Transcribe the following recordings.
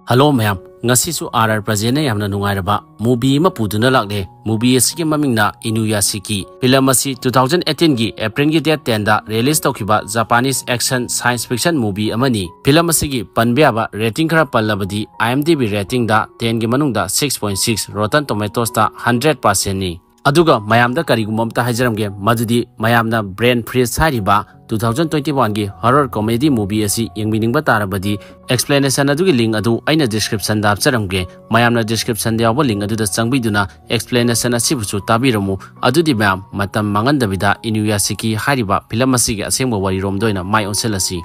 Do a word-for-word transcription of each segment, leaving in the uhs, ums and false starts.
Hello ꯃꯌꯥꯝ, ꯉꯁꯤꯁꯨ R R ꯄ꯭ꯔꯖꯦꯟꯅ ꯌꯥꯝꯅ ꯅꯨꯡꯉꯥꯏꯔꯕ movie ꯑꯃ ꯄꯨꯗꯨꯅ ꯂꯥꯛꯂꯦ꯫ Movie ꯑꯁꯤꯒꯤ ꯃꯃꯤꯡꯅ ꯏꯅꯨꯌꯥꯁꯤꯀꯤ꯫ Film ꯑꯁꯤ two thousand eighteen ꯒꯤ April ꯒꯤ date ten ꯗ release ꯇꯧꯈꯤꯕ Japanese action science fiction movie ꯑꯃꯅꯤ꯫ Film ꯑꯁꯤꯒꯤ ꯄꯟꯕ ꯌꯥꯕ rating ꯈꯔ ꯄꯜꯂꯕꯗꯤ, IMDb rating ꯗ ten ꯒꯤ ꯃꯅꯨꯡꯗ six point six, Rotten Tomatoes ꯇ hundred percent ꯅꯤ꯫ ꯑꯗꯨꯒ ꯃꯌꯥꯝꯗ ꯀꯔꯤꯒꯨꯝꯕ ꯑꯝꯇ ꯍꯥꯏꯖꯔꯝꯒꯦ, ꯃꯗꯨꯗꯤ ꯃꯌꯥꯝꯅ Brain Freeze ꯍꯥꯏꯔꯤꯕ two thousand twenty one ꯒꯤ horror comedy movie ꯑꯁꯤ ꯌꯦꯡꯕꯤꯅꯤꯡꯕ ꯇꯥꯔꯕꯗꯤ, explanation ꯑꯗꯨꯒꯤ link ꯑꯗꯨ ꯑꯩꯅ description ꯗ ꯍꯥꯞꯆꯔꯝꯒꯦ꯫ ꯃꯌꯥꯝꯅ description ꯗ ꯌꯥꯎꯕ link ꯑꯗꯨꯗ ꯆꯪꯕꯤꯗꯨꯅ explanation ꯑꯁꯤꯕꯨꯁꯨ ꯇꯥꯕꯤꯔꯝꯃꯨ꯫ ꯑꯗꯨꯗꯤ ꯃꯌꯥꯝ, ꯃꯇꯝ ꯃꯥꯡꯍꯟꯗꯕꯤꯗ ꯏꯅꯨꯌꯥꯁꯤꯀꯤ ꯍꯥꯏꯔꯤꯕ film ꯑꯁꯤꯒꯤ ꯑꯁꯦꯡꯕ ꯋꯥꯔꯤꯔꯣꯝꯗ ꯑꯣꯏꯅ ꯃꯥꯏ ꯑꯣꯟꯁꯤꯜꯂꯁꯤ꯫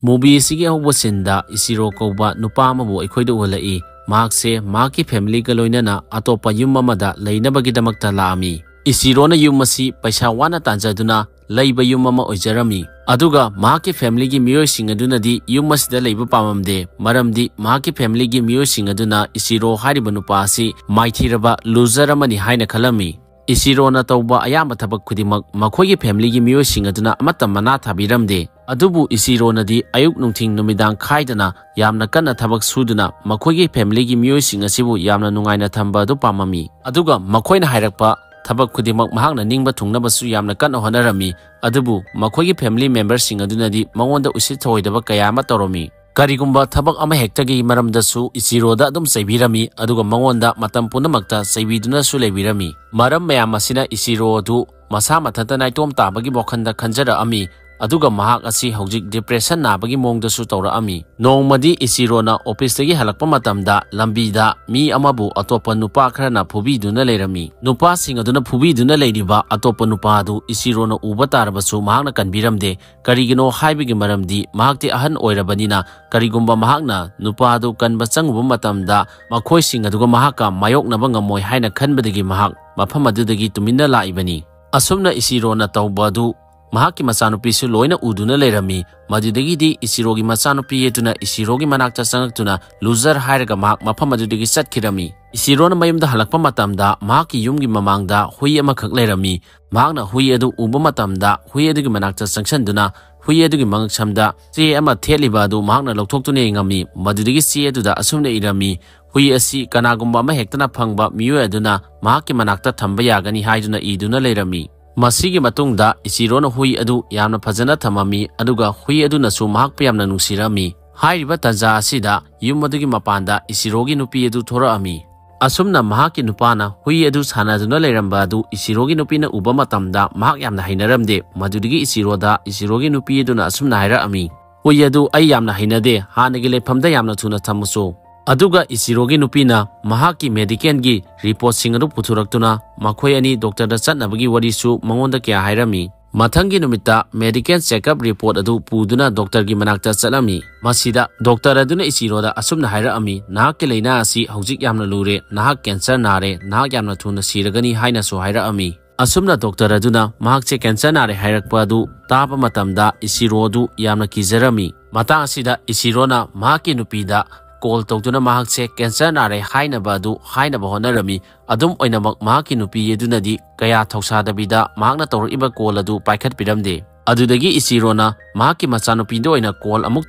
Movie ꯑꯁꯤꯒꯤ ꯑꯍꯧꯕ scene ꯗ ꯏꯆꯤꯔꯣ ꯀꯧꯕ ꯅꯨꯄꯥ ꯑꯃꯕꯨ ꯑꯩꯈꯣꯏꯗ ꯎꯍꯜꯂꯛꯏ꯫ ꯃꯍꯥꯛꯁꯦ ꯃꯍꯥꯛꯀꯤ family ꯒ ꯂꯣꯏꯅꯅ ꯑꯇꯣꯞꯄ ꯌꯨꯝ ꯑꯃꯗ ꯂꯩꯅꯕꯒꯤꯗꯃꯛꯇ ꯂꯥꯛꯑꯝꯃꯤ꯫ ꯏꯆꯤꯔꯣꯅ ꯌꯨꯝ ꯑꯁꯤ ꯄꯩꯁꯥ ꯋꯥꯅ ꯇꯥꯟꯖꯗꯨꯅ ꯂꯩꯕ ꯌꯨꯝ ꯑꯃ ꯑꯣꯏꯖꯔꯝꯃꯤ꯫ ꯑꯗꯨꯒ ꯃꯍꯥꯛꯀꯤ family ꯒꯤ ꯃꯤꯑꯣꯏꯁꯤꯡ ꯑꯗꯨꯅꯗꯤ ꯌꯨꯝ ꯑꯁꯤꯗ ꯂꯩꯕ ꯄꯥꯝꯃꯝꯗꯦ, ꯃꯔꯝꯗꯤ ꯃꯍꯥꯛꯀꯤ family ꯒꯤ ꯃꯤꯑꯣꯏꯁꯤꯡ ꯑꯗꯨꯅ ꯏꯆꯤꯔꯣ ꯍꯥꯏꯔꯤꯕ ꯅꯨꯄꯥ ꯑꯁꯤ ꯃꯥꯏꯊꯤꯔꯕ loser ꯑꯃꯅꯤ ꯍꯥꯏꯅ ꯈꯜꯂꯝꯃꯤ꯫ ꯏꯆꯤꯔꯣꯅ ꯇꯧꯕ ꯑꯌꯥꯝꯕ ꯊꯕꯛ ꯈꯨꯗꯤꯡꯃꯛ ꯃꯈꯣꯏꯒꯤ family ꯒꯤ ꯃꯤꯑꯣꯏꯁꯤꯡ ꯑꯗꯨꯅ ꯑꯃꯠꯇ ꯃꯅꯥ ꯊꯥꯕꯤꯔꯝꯗꯦ꯫ ꯑꯗꯨꯕꯨ ꯏꯆꯤꯔꯣꯅꯗꯤ ꯑꯌꯨꯛ ꯅꯨꯡꯊꯤꯟ ꯅꯨꯃꯤꯗꯥꯡ ꯈꯥꯏꯗꯅ ꯌꯥꯝꯅ ꯀꯟꯅ ꯊꯕꯛ ꯁꯨꯗꯨꯅ ꯃꯈꯣꯏꯒꯤ family ꯒꯤ ꯃꯤꯑꯣꯏꯁꯤꯡ ꯑꯁꯤꯕꯨ ꯌꯥꯝꯅ ꯅꯨꯡꯉꯥꯏꯅ ꯊꯝꯕ ꯑꯗꯨ ꯄꯥꯝꯃꯝꯃꯤ꯫ ꯑꯗꯨꯒ ꯃꯈꯣꯏꯅ ꯍꯥꯏꯔꯛꯄ ꯊꯕꯛ ꯈꯨꯗꯤꯡꯃꯛ ꯃꯍꯥꯛꯅ ꯅꯤꯡꯕ ꯊꯨꯡꯅꯕꯁꯨ ꯌꯥꯝꯅ ꯀꯟꯅ ꯍꯣꯠꯅꯔꯝꯃꯤ꯫ ꯑꯗꯨꯕꯨ ꯃꯈꯣꯏꯒꯤ family member ꯁꯤꯡ ꯑꯗꯨꯅꯗꯤ ꯃꯉꯣꯟꯗ ꯎꯁꯤꯠ ꯊꯑꯣꯏꯗꯕ ꯀꯌꯥ ꯑꯃ ꯇꯧꯔꯝꯃꯤ꯫ ꯀꯔꯤꯒꯨꯝꯕ ꯊꯕꯛ ꯑꯃꯍꯦꯛꯇꯒꯤ ꯃꯔꯝꯗꯁꯨ ꯏꯆꯤꯔꯣꯗ ꯑꯗꯨꯝ ꯆꯩꯕꯤꯔꯝꯃꯤ, ꯑꯗꯨꯒ ꯃꯉꯣꯟꯗ ꯃꯇꯝ ꯄꯨꯝꯅꯃꯛꯇ ꯆꯩꯕꯤꯗꯨꯅꯁꯨ ꯂꯩꯕꯤꯔꯝꯃꯤ꯫ ꯃꯔꯝ ꯃꯌꯥꯝ ꯑꯁꯤꯅ ꯏꯆꯤꯔꯣ ꯑꯗꯨ ꯃꯁꯥ ꯃꯊꯟꯇ ꯅꯥꯏꯇꯣꯝ ꯇꯥꯕꯒꯤ ꯋꯥꯈꯜꯗ ꯈꯟꯖꯔꯛꯑꯝꯃꯤ, ꯑꯗꯨꯒ ꯃꯍꯥꯛ ꯑꯁꯤ ꯍꯧꯖꯤꯛ depression ꯅꯥꯕꯒꯤ ꯃꯑꯣꯡꯗꯁꯨ ꯇꯧꯔꯛꯑꯝꯃꯤ꯫ ꯅꯣꯡꯃꯗꯤ ꯏꯆꯤꯔꯣꯅ office ꯇꯒꯤ ꯍꯜꯂꯛꯄ ꯃꯇꯝꯗ ꯂꯝꯕꯤꯗ ꯃꯤ ꯑꯃꯕꯨ ꯑꯇꯣꯞꯄ ꯅꯨꯄꯥ ꯈꯔꯅ ꯐꯨꯕꯤꯗꯨꯅ ꯂꯩꯔꯝꯃꯤ꯫ ꯅꯨꯄꯥꯁꯤꯡ ꯑꯗꯨꯅ ꯐꯨꯕꯤꯗꯨꯅ ꯂꯩꯔꯤꯕ ꯑꯇꯣꯞꯄ ꯅꯨꯄꯥ ꯑꯗꯨ ꯏꯆꯤꯔꯣꯅ ꯎꯕ ꯇꯥꯔꯕꯁꯨ ꯃꯍꯥꯛꯅ ꯀꯟꯕꯤꯔꯝꯗꯦ꯫ ꯀꯔꯤꯒꯤꯅꯣ ꯍꯥꯏꯕꯒꯤ ꯃꯔꯝꯗꯤ ꯃꯍꯥꯛꯇꯤ ꯑꯍꯟ ꯑꯣꯏꯔꯕꯅꯤꯅ, ꯀꯔꯤꯒꯨꯝꯕ ꯃꯍꯥꯛꯅ ꯅꯨꯄꯥ ꯑꯗꯨ ꯀꯟꯕ ꯆꯪꯉꯨꯕ ꯃꯇꯝꯗ ꯃꯈꯣꯏꯁꯤꯡ ꯑꯗꯨꯒ ꯃꯍꯥꯛꯀ ꯃꯥꯌꯣꯛꯅꯕ ꯉꯝꯃꯣꯏ ꯍꯥꯏꯅ ꯈꯟꯕꯗꯒꯤ ꯃꯍꯥꯛ ꯃꯐꯝ ꯑꯗꯨꯗꯒꯤ ꯇꯨꯃꯤꯟꯅ ꯂꯥꯛꯏꯕꯅꯤ꯫ ꯑꯁꯨꯝꯅ ꯏꯆꯤꯔꯣꯅ ꯇꯧꯕ ꯑꯗꯨ ꯃꯍꯥꯛꯀꯤ ꯃꯆꯥꯅꯨꯄꯤꯁꯨ ꯂꯣꯏꯅ ꯎꯗꯨꯅ ꯂꯩꯔꯝꯃꯤ꯫ ꯃꯗꯨꯗꯒꯤꯗꯤ ꯏꯆꯤꯔꯣꯒꯤ ꯃꯆꯥꯅꯨꯄꯤ ꯑꯗꯨꯅ ꯏꯆꯤꯔꯣꯒꯤ ꯃꯅꯥꯛꯇ ꯆꯪꯉꯛꯇꯨꯅ ꯂꯨꯖꯔ ꯍꯥꯏꯔꯒ ꯃꯍꯥꯛ ꯃꯐꯝ ꯑꯗꯨꯗꯒꯤ ꯆꯠꯈꯤꯔꯝꯃꯤ꯫ ꯏꯆꯤꯔꯣꯅ ꯃꯌꯨꯝꯗ ꯍꯜꯂꯛꯄ ꯃꯇꯝꯗ ꯃꯍꯥꯛꯀꯤ ꯌꯨꯝꯒꯤ ꯃꯃꯥꯡꯗ ꯍꯨꯏ ꯑꯃꯈꯛ ꯂꯩꯔꯝꯃꯤ꯫ ꯃꯍꯥꯛꯅ ꯍꯨꯏ ꯑꯗꯨ ꯎꯕ ꯃꯇꯝꯗ ꯍꯨꯏ ꯑꯗꯨꯒꯤ ꯃꯅꯥꯛꯇ ꯆꯪꯁꯤꯟꯗꯨꯅ ꯍꯨꯏ ꯑꯗꯨꯒꯤ ꯃꯉꯛꯁꯝꯗ ꯆꯦ ꯑꯃ ꯊꯦꯠꯂꯤꯕ ꯑꯗꯨ ꯃꯍꯥꯛꯅ ꯂꯧꯊꯣꯛꯇꯨꯅ ꯌꯦꯡꯉꯝꯃꯤ꯫ ꯃꯗꯨꯗꯒꯤ ꯆꯦ ꯑꯗꯨꯗ ꯑꯁꯨꯝꯅ ꯏꯔꯝꯃꯤ, "ꯍꯨꯏ ꯑꯁꯤ ꯀꯅꯥꯒꯨꯝꯕ ꯑꯃ ꯍꯦꯛꯇꯅ ꯐꯪꯕ ꯃꯤꯑꯣꯏ ꯑꯗꯨꯅ ꯃꯍꯥꯛꯀꯤ ꯃꯅꯥꯛꯇ ꯊꯝꯕ ꯌꯥꯒꯅꯤ" ꯍꯥꯏꯗꯨꯅ ꯏꯗꯨꯅ ꯂꯩꯔꯝꯃꯤ꯫ ꯃꯁꯤꯒꯤ ꯃꯇꯨꯡꯗ ꯏꯆꯤꯔꯣꯅ ꯍꯨꯏ ꯑꯗꯨ ꯌꯥꯝꯅ ꯐꯖꯅ ꯊꯝꯃꯝꯃꯤ, ꯑꯗꯨꯒ ꯍꯨꯏ ꯑꯗꯨꯅꯁꯨ ꯃꯍꯥꯛꯄꯨ ꯌꯥꯝꯅ ꯅꯨꯡꯁꯤꯔꯝꯃꯤ꯫ ꯍꯥꯏꯔꯤꯕ ꯇꯥꯟꯖꯥ ꯑꯁꯤꯗ ꯌꯨꯝ ꯑꯗꯨꯒꯤ ꯃꯄꯥꯟꯗ ꯏꯆꯤꯔꯣꯒꯤ ꯅꯨꯄꯤ ꯑꯗꯨ ꯊꯣꯔꯛꯑꯝꯃꯤ꯫ ꯑꯁꯨꯝꯅ ꯃꯍꯥꯛꯀꯤ ꯅꯨꯄꯥꯅ ꯍꯨꯏ ꯑꯗꯨ ꯁꯥꯟꯅꯗꯨꯅ ꯂꯩꯔꯝꯕ ꯑꯗꯨ ꯏꯆꯤꯔꯣꯒꯤ ꯅꯨꯄꯤꯅ ꯎꯕ ꯃꯇꯝꯗ ꯃꯍꯥꯛ ꯌꯥꯝꯅ ꯍꯩꯅꯔꯝꯗꯦ꯫ ꯃꯗꯨꯗꯒꯤ ꯏꯆꯤꯔꯣꯗ ꯏꯆꯤꯔꯣꯒꯤ ꯅꯨꯄꯤ ꯑꯗꯨꯅ ꯑꯁꯨꯝꯅ ꯍꯥꯏꯔꯛꯑꯝꯃꯤ, "ꯍꯨꯏ ꯑꯗꯨ ꯑꯩ ꯌꯥꯝꯅ ꯍꯩꯅꯗꯦ, ꯍꯥꯟꯅꯒꯤ ꯂꯩꯐꯝꯗ ꯌꯥꯝꯅ ꯊꯨꯅ ꯊꯝꯃꯨꯆꯣ"꯫ ꯑꯗꯨꯒ ꯏꯆꯤꯔꯣꯒꯤ ꯅꯨꯄꯤꯅ ꯃꯍꯥꯛꯀꯤ ꯃꯦꯗꯤꯀꯦꯜꯒꯤ ꯔꯤꯄꯣꯔꯠꯁꯤꯡ ꯑꯗꯨ ꯄꯨꯊꯣꯔꯛꯇꯨꯅ ꯃꯈꯣꯏ ꯑꯅꯤ ꯗꯣꯛꯇꯔꯗ ꯆꯠꯅꯕꯒꯤ ꯋꯥꯔꯤꯁꯨ ꯃꯉꯣꯟꯗ ꯀꯌꯥ ꯍꯥꯏꯔꯝꯃꯤ꯫ ꯃꯊꯪꯒꯤ ꯅꯨꯃꯤꯠꯇ ꯃꯦꯗꯤꯀꯦꯜ ꯆꯦꯛꯑꯞ ꯔꯤꯄꯣꯔꯠ ꯑꯗꯨ ꯄꯨꯗꯨꯅ ꯗꯣꯛꯇꯔꯒꯤ ꯃꯅꯥꯛꯇ ꯆꯠꯂꯝꯃꯤ꯫ ꯃꯁꯤꯗ ꯗꯣꯛꯇꯔ ꯑꯗꯨꯅ ꯏꯆꯤꯔꯣꯗ ꯑꯁꯨꯝꯅ ꯍꯥꯏꯔꯛꯑꯝꯃꯤ, "ꯅꯍꯥꯛꯀꯤ ꯂꯥꯏꯅꯥ ꯑꯁꯤ ꯍꯧꯖꯤꯛ ꯌꯥꯝꯅ ꯂꯨꯔꯦ, ꯅꯍꯥꯛ ꯀꯦꯟꯁꯔ ꯅꯥꯔꯦ, ꯅꯍꯥꯛ ꯌꯥꯝꯅ ꯊꯨꯅ ꯁꯤꯔꯒꯅꯤ" ꯍꯥꯏꯅꯁꯨ ꯍꯥꯏꯔꯛꯑꯝꯃꯤ꯫ ꯑꯁꯨꯝꯅ ꯗꯣꯛꯇꯔ ꯑꯗꯨꯅ ꯃꯍꯥꯛꯁꯦ ꯀꯦꯟꯁꯔ ꯅꯥꯔꯦ ꯍꯥꯏꯔꯛꯄ ꯑꯗꯨ ꯇꯥꯕ ꯃꯇꯝꯗ ꯏꯆꯤꯔꯣ ꯑꯗꯨ ꯌꯥꯝꯅ ꯀꯤꯖꯔꯝꯃꯤ꯫ ꯃꯇꯥꯡ ꯑꯁꯤꯗ ꯏꯆꯤꯔꯣꯅ ꯃꯍꯥꯛꯀꯤ ꯅꯨꯄꯤꯗ ꯀꯣꯜ ꯇꯧꯗꯨꯅ ꯃꯍꯥꯛꯁꯦ ꯀꯦꯟꯁꯔ ꯅꯥꯔꯦ ꯍꯥꯏꯅꯕ ꯑꯗꯨ ꯍꯥꯏꯅꯕ ꯍꯣꯠꯅꯔꯝꯃꯤ꯫ ꯑꯗꯨꯝ ꯑꯣꯏꯅꯃꯛ ꯃꯍꯥꯛꯀꯤ ꯅꯨꯄꯤ ꯑꯗꯨꯅꯗꯤ ꯀꯌꯥ ꯊꯧꯁꯥꯗꯕꯤꯗ ꯃꯍꯥꯛꯅ ꯇꯧꯔꯛꯏꯕ ꯀꯣꯜ ꯑꯗꯨ ꯄꯥꯏꯈꯠꯄꯤꯔꯝꯗꯦ꯫ ꯑꯗꯨꯗꯒꯤ ꯏꯆꯤꯔꯣꯅ ꯃꯍꯥꯛꯀꯤ ꯃꯆꯥꯅꯨꯄꯤꯗ ꯑꯣꯏꯅ ꯀꯣꯜ ꯑꯃꯨꯛ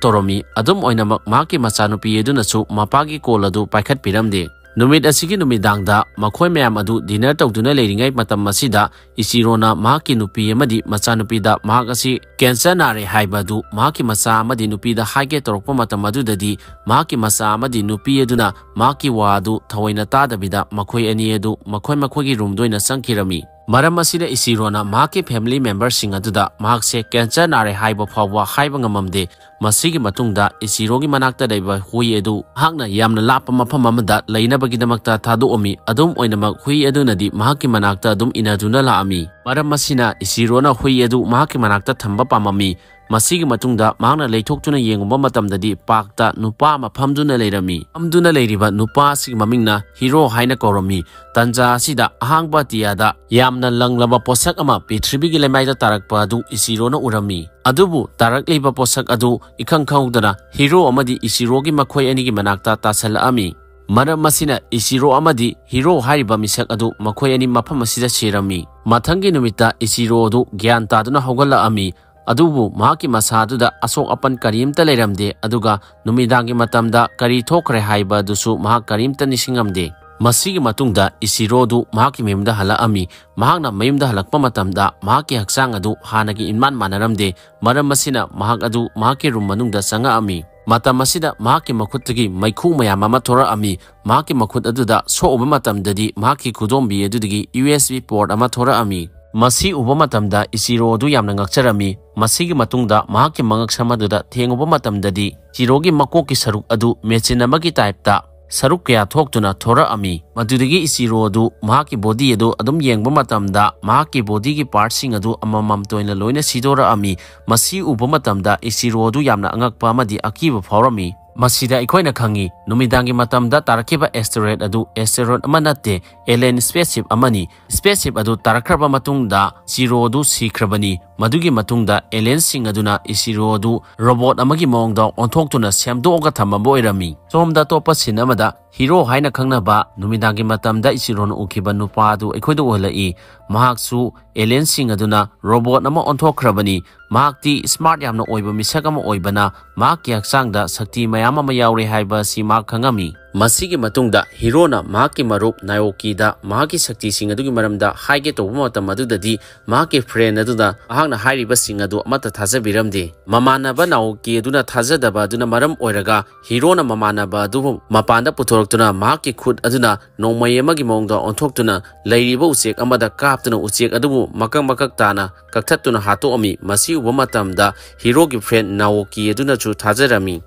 ꯇꯧꯔꯝꯃꯤ꯫ ꯑꯗꯨꯝ ꯑꯣꯏꯅꯃꯛ ꯃꯍꯥꯛꯀꯤ ꯃꯆꯥꯅꯨꯄꯤ ꯑꯗꯨꯅꯁꯨ ꯃꯄꯥꯒꯤ ꯀꯣꯜ ꯑꯗꯨ ꯄꯥꯏꯈꯠꯄꯤꯔꯝꯗꯦ꯫ ꯅꯨꯃꯤꯠ ꯑꯁꯤꯒꯤ ꯅꯨꯃꯤꯗꯥꯡꯗ ꯃꯈꯣꯏ ꯃꯌꯥꯝ ꯑꯗꯨ ꯗꯤꯅꯔ ꯇꯧꯗꯨꯅ ꯂꯩꯔꯤꯉꯩ ꯃꯇꯝ ꯑꯁꯤꯗ ꯏꯆꯤꯔꯣꯅ ꯃꯍꯥꯛꯀꯤ ꯅꯨꯄꯤ ꯑꯃꯗꯤ ꯃꯆꯥꯅꯨꯄꯤꯗ ꯃꯍꯥꯛ ꯑꯁꯤ ꯀꯦꯟꯁꯔ ꯅꯥꯔꯦ ꯍꯥꯏꯕ ꯑꯗꯨ ꯃꯍꯥꯛꯀꯤ ꯃꯆꯥ ꯑꯃꯗꯤ ꯅꯨꯄꯤꯗ ꯍꯥꯏꯒꯦ ꯇꯧꯔꯛꯄ ꯃꯇꯝ ꯑꯗꯨꯗꯗꯤ ꯃꯍꯥꯛꯀꯤ ꯃꯆꯥ ꯑꯃꯗꯤ ꯅꯨꯄꯤ ꯑꯗꯨꯅ ꯃꯍꯥꯛꯀꯤ ꯋꯥ ꯑꯗꯨ ꯊꯑꯣꯏꯅ ꯇꯥꯗꯕꯤꯗ ꯃꯈꯣꯏ ꯑꯅꯤ ꯑꯗꯨ ꯃꯈꯣꯏ ꯃꯈꯣꯏꯒꯤ ꯔꯨꯝꯗ ꯑꯣꯏꯅ ꯆꯪꯈꯤꯔꯝꯃꯤ꯫ ꯃꯔꯝ ꯑꯁꯤꯅ ꯏꯆꯤꯔꯣꯅ ꯃꯍꯥꯛꯀꯤ ꯐꯦꯃꯤꯂꯤ ꯃꯦꯝꯕꯔꯁꯤꯡ ꯑꯗꯨꯗ ꯃꯍꯥꯛꯁꯦ ꯀꯦꯟꯁꯔ ꯅꯥꯔꯦ ꯍꯥꯏꯕ ꯐꯥꯎꯕ ꯍꯥꯏꯕ ꯉꯝꯃꯝꯗꯦ꯫ ꯃꯁꯤꯒꯤ ꯃꯇꯨꯡꯗ ꯏꯆꯤꯔꯣꯒꯤ ꯃꯅꯥꯛꯇ ꯂꯩꯕ ꯍꯨꯏ ꯑꯗꯨ ꯃꯍꯥꯛꯅ ꯌꯥꯝꯅ ꯂꯥꯞꯄ ꯃꯐꯝ ꯑꯃꯗ ꯂꯩꯅꯕꯒꯤꯗꯃꯛꯇ ꯊꯥꯗꯣꯛꯑꯝꯃꯤ꯫ ꯑꯗꯨꯝ ꯑꯣꯏꯅꯃꯛ ꯍꯨꯏ ꯑꯗꯨꯅꯗꯤ ꯃꯍꯥꯛꯀꯤ ꯃꯅꯥꯛꯇ ꯑꯗꯨꯝ ꯏꯟꯅꯗꯨꯅ ꯂꯥꯛꯑꯝꯃꯤ꯫ ꯃꯔꯝ ꯑꯁꯤꯅ ꯏꯆꯤꯔꯣꯅ ꯍꯨꯏ ꯑꯗꯨ ꯃꯍꯥꯛꯀꯤ ꯃꯅꯥꯛꯇ ꯊꯝꯕ ꯄꯥꯝꯃꯝꯃꯤ꯫ ꯃꯁꯤꯒꯤ ꯃꯇꯨꯡꯗ ꯃꯍꯥꯛꯅ ꯂꯩꯊꯣꯛꯇꯨꯅ ꯌꯦꯡꯉꯨꯕ ꯃꯇꯝꯗꯗꯤ parkꯇ ꯅꯨꯄꯥ ꯑꯃ ꯐꯝꯗꯨꯅ ꯂꯩꯔꯝꯃꯤ꯫ ꯐꯝꯗꯨꯅ ꯂꯩꯔꯤꯕ ꯅꯨꯄꯥ ꯑꯁꯤꯒꯤ ꯃꯃꯤꯡꯅ Hero ꯍꯥꯏꯅ ꯀꯧꯔꯝꯃꯤ꯫ ꯇꯟꯖꯥ ꯑꯁꯤꯗ ꯑꯍꯥꯡꯕ ꯑꯇꯤꯌꯥꯗ ꯌꯥꯝꯅ ꯂꯪꯂꯕ ꯄꯣꯠꯁꯛ ꯑꯃ ꯄ꯭ꯔꯤꯊꯤꯕꯤꯒꯤ ꯂꯩꯃꯥꯏꯗ ꯇꯥꯔꯛꯄ ꯑꯗꯨ ꯏꯆꯤꯔꯣꯅ ꯎꯔꯝꯃꯤ꯫ ꯑꯗꯨꯕꯨ ꯇꯥꯔꯛꯂꯤꯕ ꯄꯣꯠꯁꯛ ꯑꯗꯨ ꯏꯈꯪ ꯈꯪꯍꯧꯗꯅ Hero ꯑꯃꯗꯤ ꯏꯆꯤꯔꯣꯒꯤ ꯃꯈꯣꯏ ꯑꯅꯤꯒꯤ ꯃꯅꯥꯛꯇ ꯇꯥꯁꯜꯂꯛꯑꯝꯃꯤ꯫ ꯃꯔꯝ ꯑꯁꯤꯅ ꯏꯆꯤꯔꯣ ꯑꯃꯗꯤ Hero ꯍꯥꯏꯔꯤꯕ ꯃꯤꯁꯛ ꯑꯗꯨ ꯃꯈꯣꯏ ꯑꯅꯤ ꯃꯐꯝ ꯑꯁꯤꯗ ꯁꯤꯔꯝꯃꯤ꯫ ꯃꯊꯪꯒꯤ ꯅꯨꯃꯤꯠꯇ ꯏꯆꯤꯔꯣ ꯑꯗꯨ ꯒ꯭ꯌꯥꯟ ꯇꯥꯗꯨꯅ ꯍꯧꯒꯠꯂꯛꯑꯝꯃꯤ꯫ ꯑꯗꯨꯕꯨ ꯃꯍꯥꯛꯀꯤ ꯃꯁꯥꯗꯨꯗ ꯑꯁꯣꯛ ꯑꯄꯟ ꯀꯔꯤꯝꯇ ꯂꯩꯔꯝꯗꯦ, ꯑꯗꯨꯒ ꯅꯨꯃꯤꯗꯥꯡꯒꯤ ꯃꯇꯝꯗ ꯀꯔꯤ ꯊꯣꯛꯈ꯭ꯔꯦ ꯍꯥꯏꯕ ꯑꯗꯨꯁꯨ ꯃꯍꯥꯛ ꯀꯔꯤꯝꯇ ꯅꯤꯡꯁꯤꯡꯉꯝꯗꯦ꯫ ꯃꯁꯤꯒꯤ ꯃꯇꯨꯡꯗ ꯏꯆꯤꯔꯣ ꯑꯗꯨ ꯃꯍꯥꯛꯀꯤ ꯃꯌꯨꯝꯗ ꯍꯜꯂꯛꯑꯝꯃꯤ꯫ ꯃꯍꯥꯛꯅ ꯃꯌꯨꯝꯗ ꯍꯜꯂꯛꯄ ꯃꯇꯝꯗ ꯃꯍꯥꯛꯀꯤ ꯍꯛꯆꯥꯡ ꯑꯗꯨ ꯍꯥꯟꯅꯒꯤ ꯏꯃꯥꯟ ꯃꯥꯟꯅꯔꯝꯗꯦ꯫ ꯃꯔꯝ ꯑꯁꯤꯅ ꯃꯍꯥꯛ ꯑꯗꯨ ꯃꯍꯥꯛꯀꯤ room ꯃꯅꯨꯡꯗ ꯆꯪꯉꯛꯑꯝꯃꯤ꯫ ꯃꯇꯝ ꯑꯁꯤꯗ ꯃꯍꯥꯛꯀꯤ ꯃꯈꯨꯠꯇꯒꯤ ꯃꯩꯈꯨ ꯃꯌꯥꯝ ꯑꯃ ꯊꯣꯔꯛꯑꯝꯃꯤ꯫ ꯃꯍꯥꯛꯀꯤ ꯃꯈꯨꯠ ꯑꯗꯨꯗ ꯁꯣꯛꯎꯕ ꯃꯇꯝꯗꯗꯤ ꯃꯍꯥꯛꯀꯤ ꯈꯨꯗꯣꯝꯕꯤ ꯑꯗꯨꯗꯒꯤ U S B port ꯑꯃ ꯊꯣꯔꯛꯑꯝꯃꯤ꯫ ꯃꯁꯤ ꯎꯕ ꯃꯇꯝꯗ ꯏꯆꯤꯔꯣ ꯑꯗꯨ ꯌꯥꯝꯅ ꯉꯛꯆꯔꯝꯃꯤ꯫ ꯃꯁꯤꯒꯤ ꯃꯇꯨꯡꯗ ꯃꯍꯥꯛꯀꯤ ꯃꯉꯛꯁꯝ ꯑꯗꯨꯗ ꯊꯦꯡꯉꯨꯕ ꯃꯇꯝꯗꯗꯤ ꯏꯆꯤꯔꯣꯒꯤ ꯃꯀꯣꯛꯀꯤ ꯁꯔꯨꯛ ꯑꯗꯨ machine ꯑꯃꯒꯤ typeꯇ ꯁꯔꯨꯛ ꯀꯌꯥ ꯊꯣꯛꯇꯨꯅ ꯊꯣꯔꯛꯑꯝꯃꯤ꯫ ꯃꯗꯨꯗꯒꯤ ꯏꯆꯤꯔꯣ ꯑꯗꯨ ꯃꯍꯥꯛꯀꯤ body ꯑꯗꯨ ꯑꯗꯨꯝ ꯌꯦꯡꯕ ꯃꯇꯝꯗ ꯃꯍꯥꯛꯀꯤ bodyꯒꯤ partꯁꯤꯡ ꯑꯗꯨ ꯑꯃꯃꯝꯇ ꯑꯣꯏꯅ ꯂꯣꯏꯅ ꯁꯤꯗꯣꯔꯛꯑꯝꯃꯤ꯫ ꯃꯁꯤ ꯎꯕ ꯃꯇꯝꯗ ꯏꯆꯤꯔꯣ ꯑꯗꯨ ꯌꯥꯝꯅ ꯑꯉꯛꯄ ꯑꯃꯗꯤ ꯑꯀꯤꯕ ꯐꯥꯎꯔꯝꯃꯤ꯫ ꯃꯁꯤꯗ ꯑꯩꯈꯣꯏꯅ ꯈꯪꯉꯤ, ꯅꯨꯃꯤꯗꯥꯡꯒꯤ ꯃꯇꯝꯗ ꯇꯥꯔꯛꯈꯤꯕ asteroid ꯑꯗꯨ asteroid ꯑꯃ ꯅꯠꯇꯦ, alien spaceship ꯑꯃꯅꯤ꯫ Spaceship ꯑꯗꯨ ꯇꯥꯔꯛꯈ꯭ꯔꯕ ꯃꯇꯨꯡꯗ ꯏꯆꯤꯔꯣ ꯑꯗꯨ ꯁꯤꯈ꯭ꯔꯕꯅꯤ꯫ ꯃꯗꯨꯒꯤ ꯃꯇꯨꯡꯗ alienꯁꯤꯡ ꯑꯗꯨꯅ ꯏꯆꯤꯔꯣ ꯑꯗꯨ robot ꯑꯃꯒꯤ ꯃꯑꯣꯡꯗ ꯑꯣꯟꯊꯣꯛꯇꯨꯅ ꯁꯦꯝꯗꯣꯛꯑꯒ ꯊꯝꯃꯝꯕ ꯑꯣꯏꯔꯝꯃꯤ꯫ ꯁꯣꯝꯗ ꯑꯇꯣꯞꯄ scene ꯑꯃꯗ Hero ꯍꯥꯏꯅ ꯈꯪꯅꯕ ꯅꯨꯃꯤꯗꯥꯡꯒꯤ ꯃꯇꯝꯗ ꯏꯆꯤꯔꯣꯅ ꯎꯈꯤꯕ ꯅꯨꯄꯥ ꯑꯗꯨ ꯑꯩꯈꯣꯏꯗ ꯎꯍꯜꯂꯛꯏ꯫ ꯃꯍꯥꯛꯁꯨ alienꯁꯤꯡ ꯑꯗꯨꯅ robot ꯑꯃ ꯑꯣꯟꯊꯣꯛꯈ꯭ꯔꯕꯅꯤ꯫ ꯃꯍꯥꯛꯇꯤ smart ꯌꯥꯝꯅ ꯑꯣꯏꯕ ꯃꯤꯁꯛ ꯑꯃ ꯑꯣꯏꯕꯅ ꯃꯍꯥꯛꯀꯤ ꯍꯛꯆꯥꯡꯗ ꯁꯛꯇꯤ ꯃꯌꯥꯝ ꯑꯃ ꯌꯥꯎꯔꯦ ꯍꯥꯏꯕ ꯑꯁꯤ ꯃꯍꯥꯛ ꯈꯪꯉꯝꯃꯤ꯫ ꯃꯁꯤꯒꯤ ꯃꯇꯨꯡꯗ Heroꯅ ꯃꯍꯥꯛꯀꯤ ꯃꯔꯨꯞ Naokiꯗ ꯃꯍꯥꯛꯀꯤ ꯁꯛꯇꯤꯁꯤꯡ ꯑꯗꯨꯒꯤ ꯃꯔꯝꯗ ꯍꯥꯏꯒꯦ ꯇꯧꯕ ꯃꯇꯝ ꯑꯗꯨꯗꯗꯤ ꯃꯍꯥꯛꯀꯤ friend ꯑꯗꯨꯅ ꯃꯍꯥꯛꯅ ꯍꯥꯏꯔꯤꯕꯁꯤꯡ ꯑꯗꯨ ꯑꯃꯠꯇ ꯊꯥꯖꯕꯤꯔꯝꯗꯦ꯫ ꯃꯃꯥꯟꯅꯕ Naoki ꯑꯗꯨꯅ ꯊꯥꯖꯗꯕ ꯑꯗꯨꯅ ꯃꯔꯝ ꯑꯣꯏꯔꯒ Heroꯅ ꯃꯃꯥꯟꯅꯕ ꯑꯗꯨꯕꯨ ꯃꯄꯥꯟꯗ ꯄꯨꯊꯣꯔꯛꯇꯨꯅ ꯃꯍꯥꯛꯀꯤ ꯈꯨꯠ ꯑꯗꯨꯅ ꯅꯣꯡꯃꯩ ꯑꯃꯒꯤ ꯃꯑꯣꯡꯗ ꯑꯣꯟꯊꯣꯛꯇꯨꯅ ꯂꯩꯔꯤꯕ ꯎꯆꯦꯛ ꯑꯃꯗ ꯀꯥꯞꯇꯨꯅ ꯎꯆꯦꯛ ꯑꯗꯨꯕꯨ ꯃꯀꯛ ꯃꯀꯛ ꯇꯥꯅ ꯀꯛꯊꯠꯇꯨꯅ ꯍꯥꯠꯇꯣꯛꯑꯝꯃꯤ꯫ ꯃꯁꯤ ꯎꯕ ꯃꯇꯝꯗ Heroꯒꯤ friend Naoki ꯑꯗꯨꯅꯁꯨ ꯊꯥꯖꯔꯝꯃꯤ꯫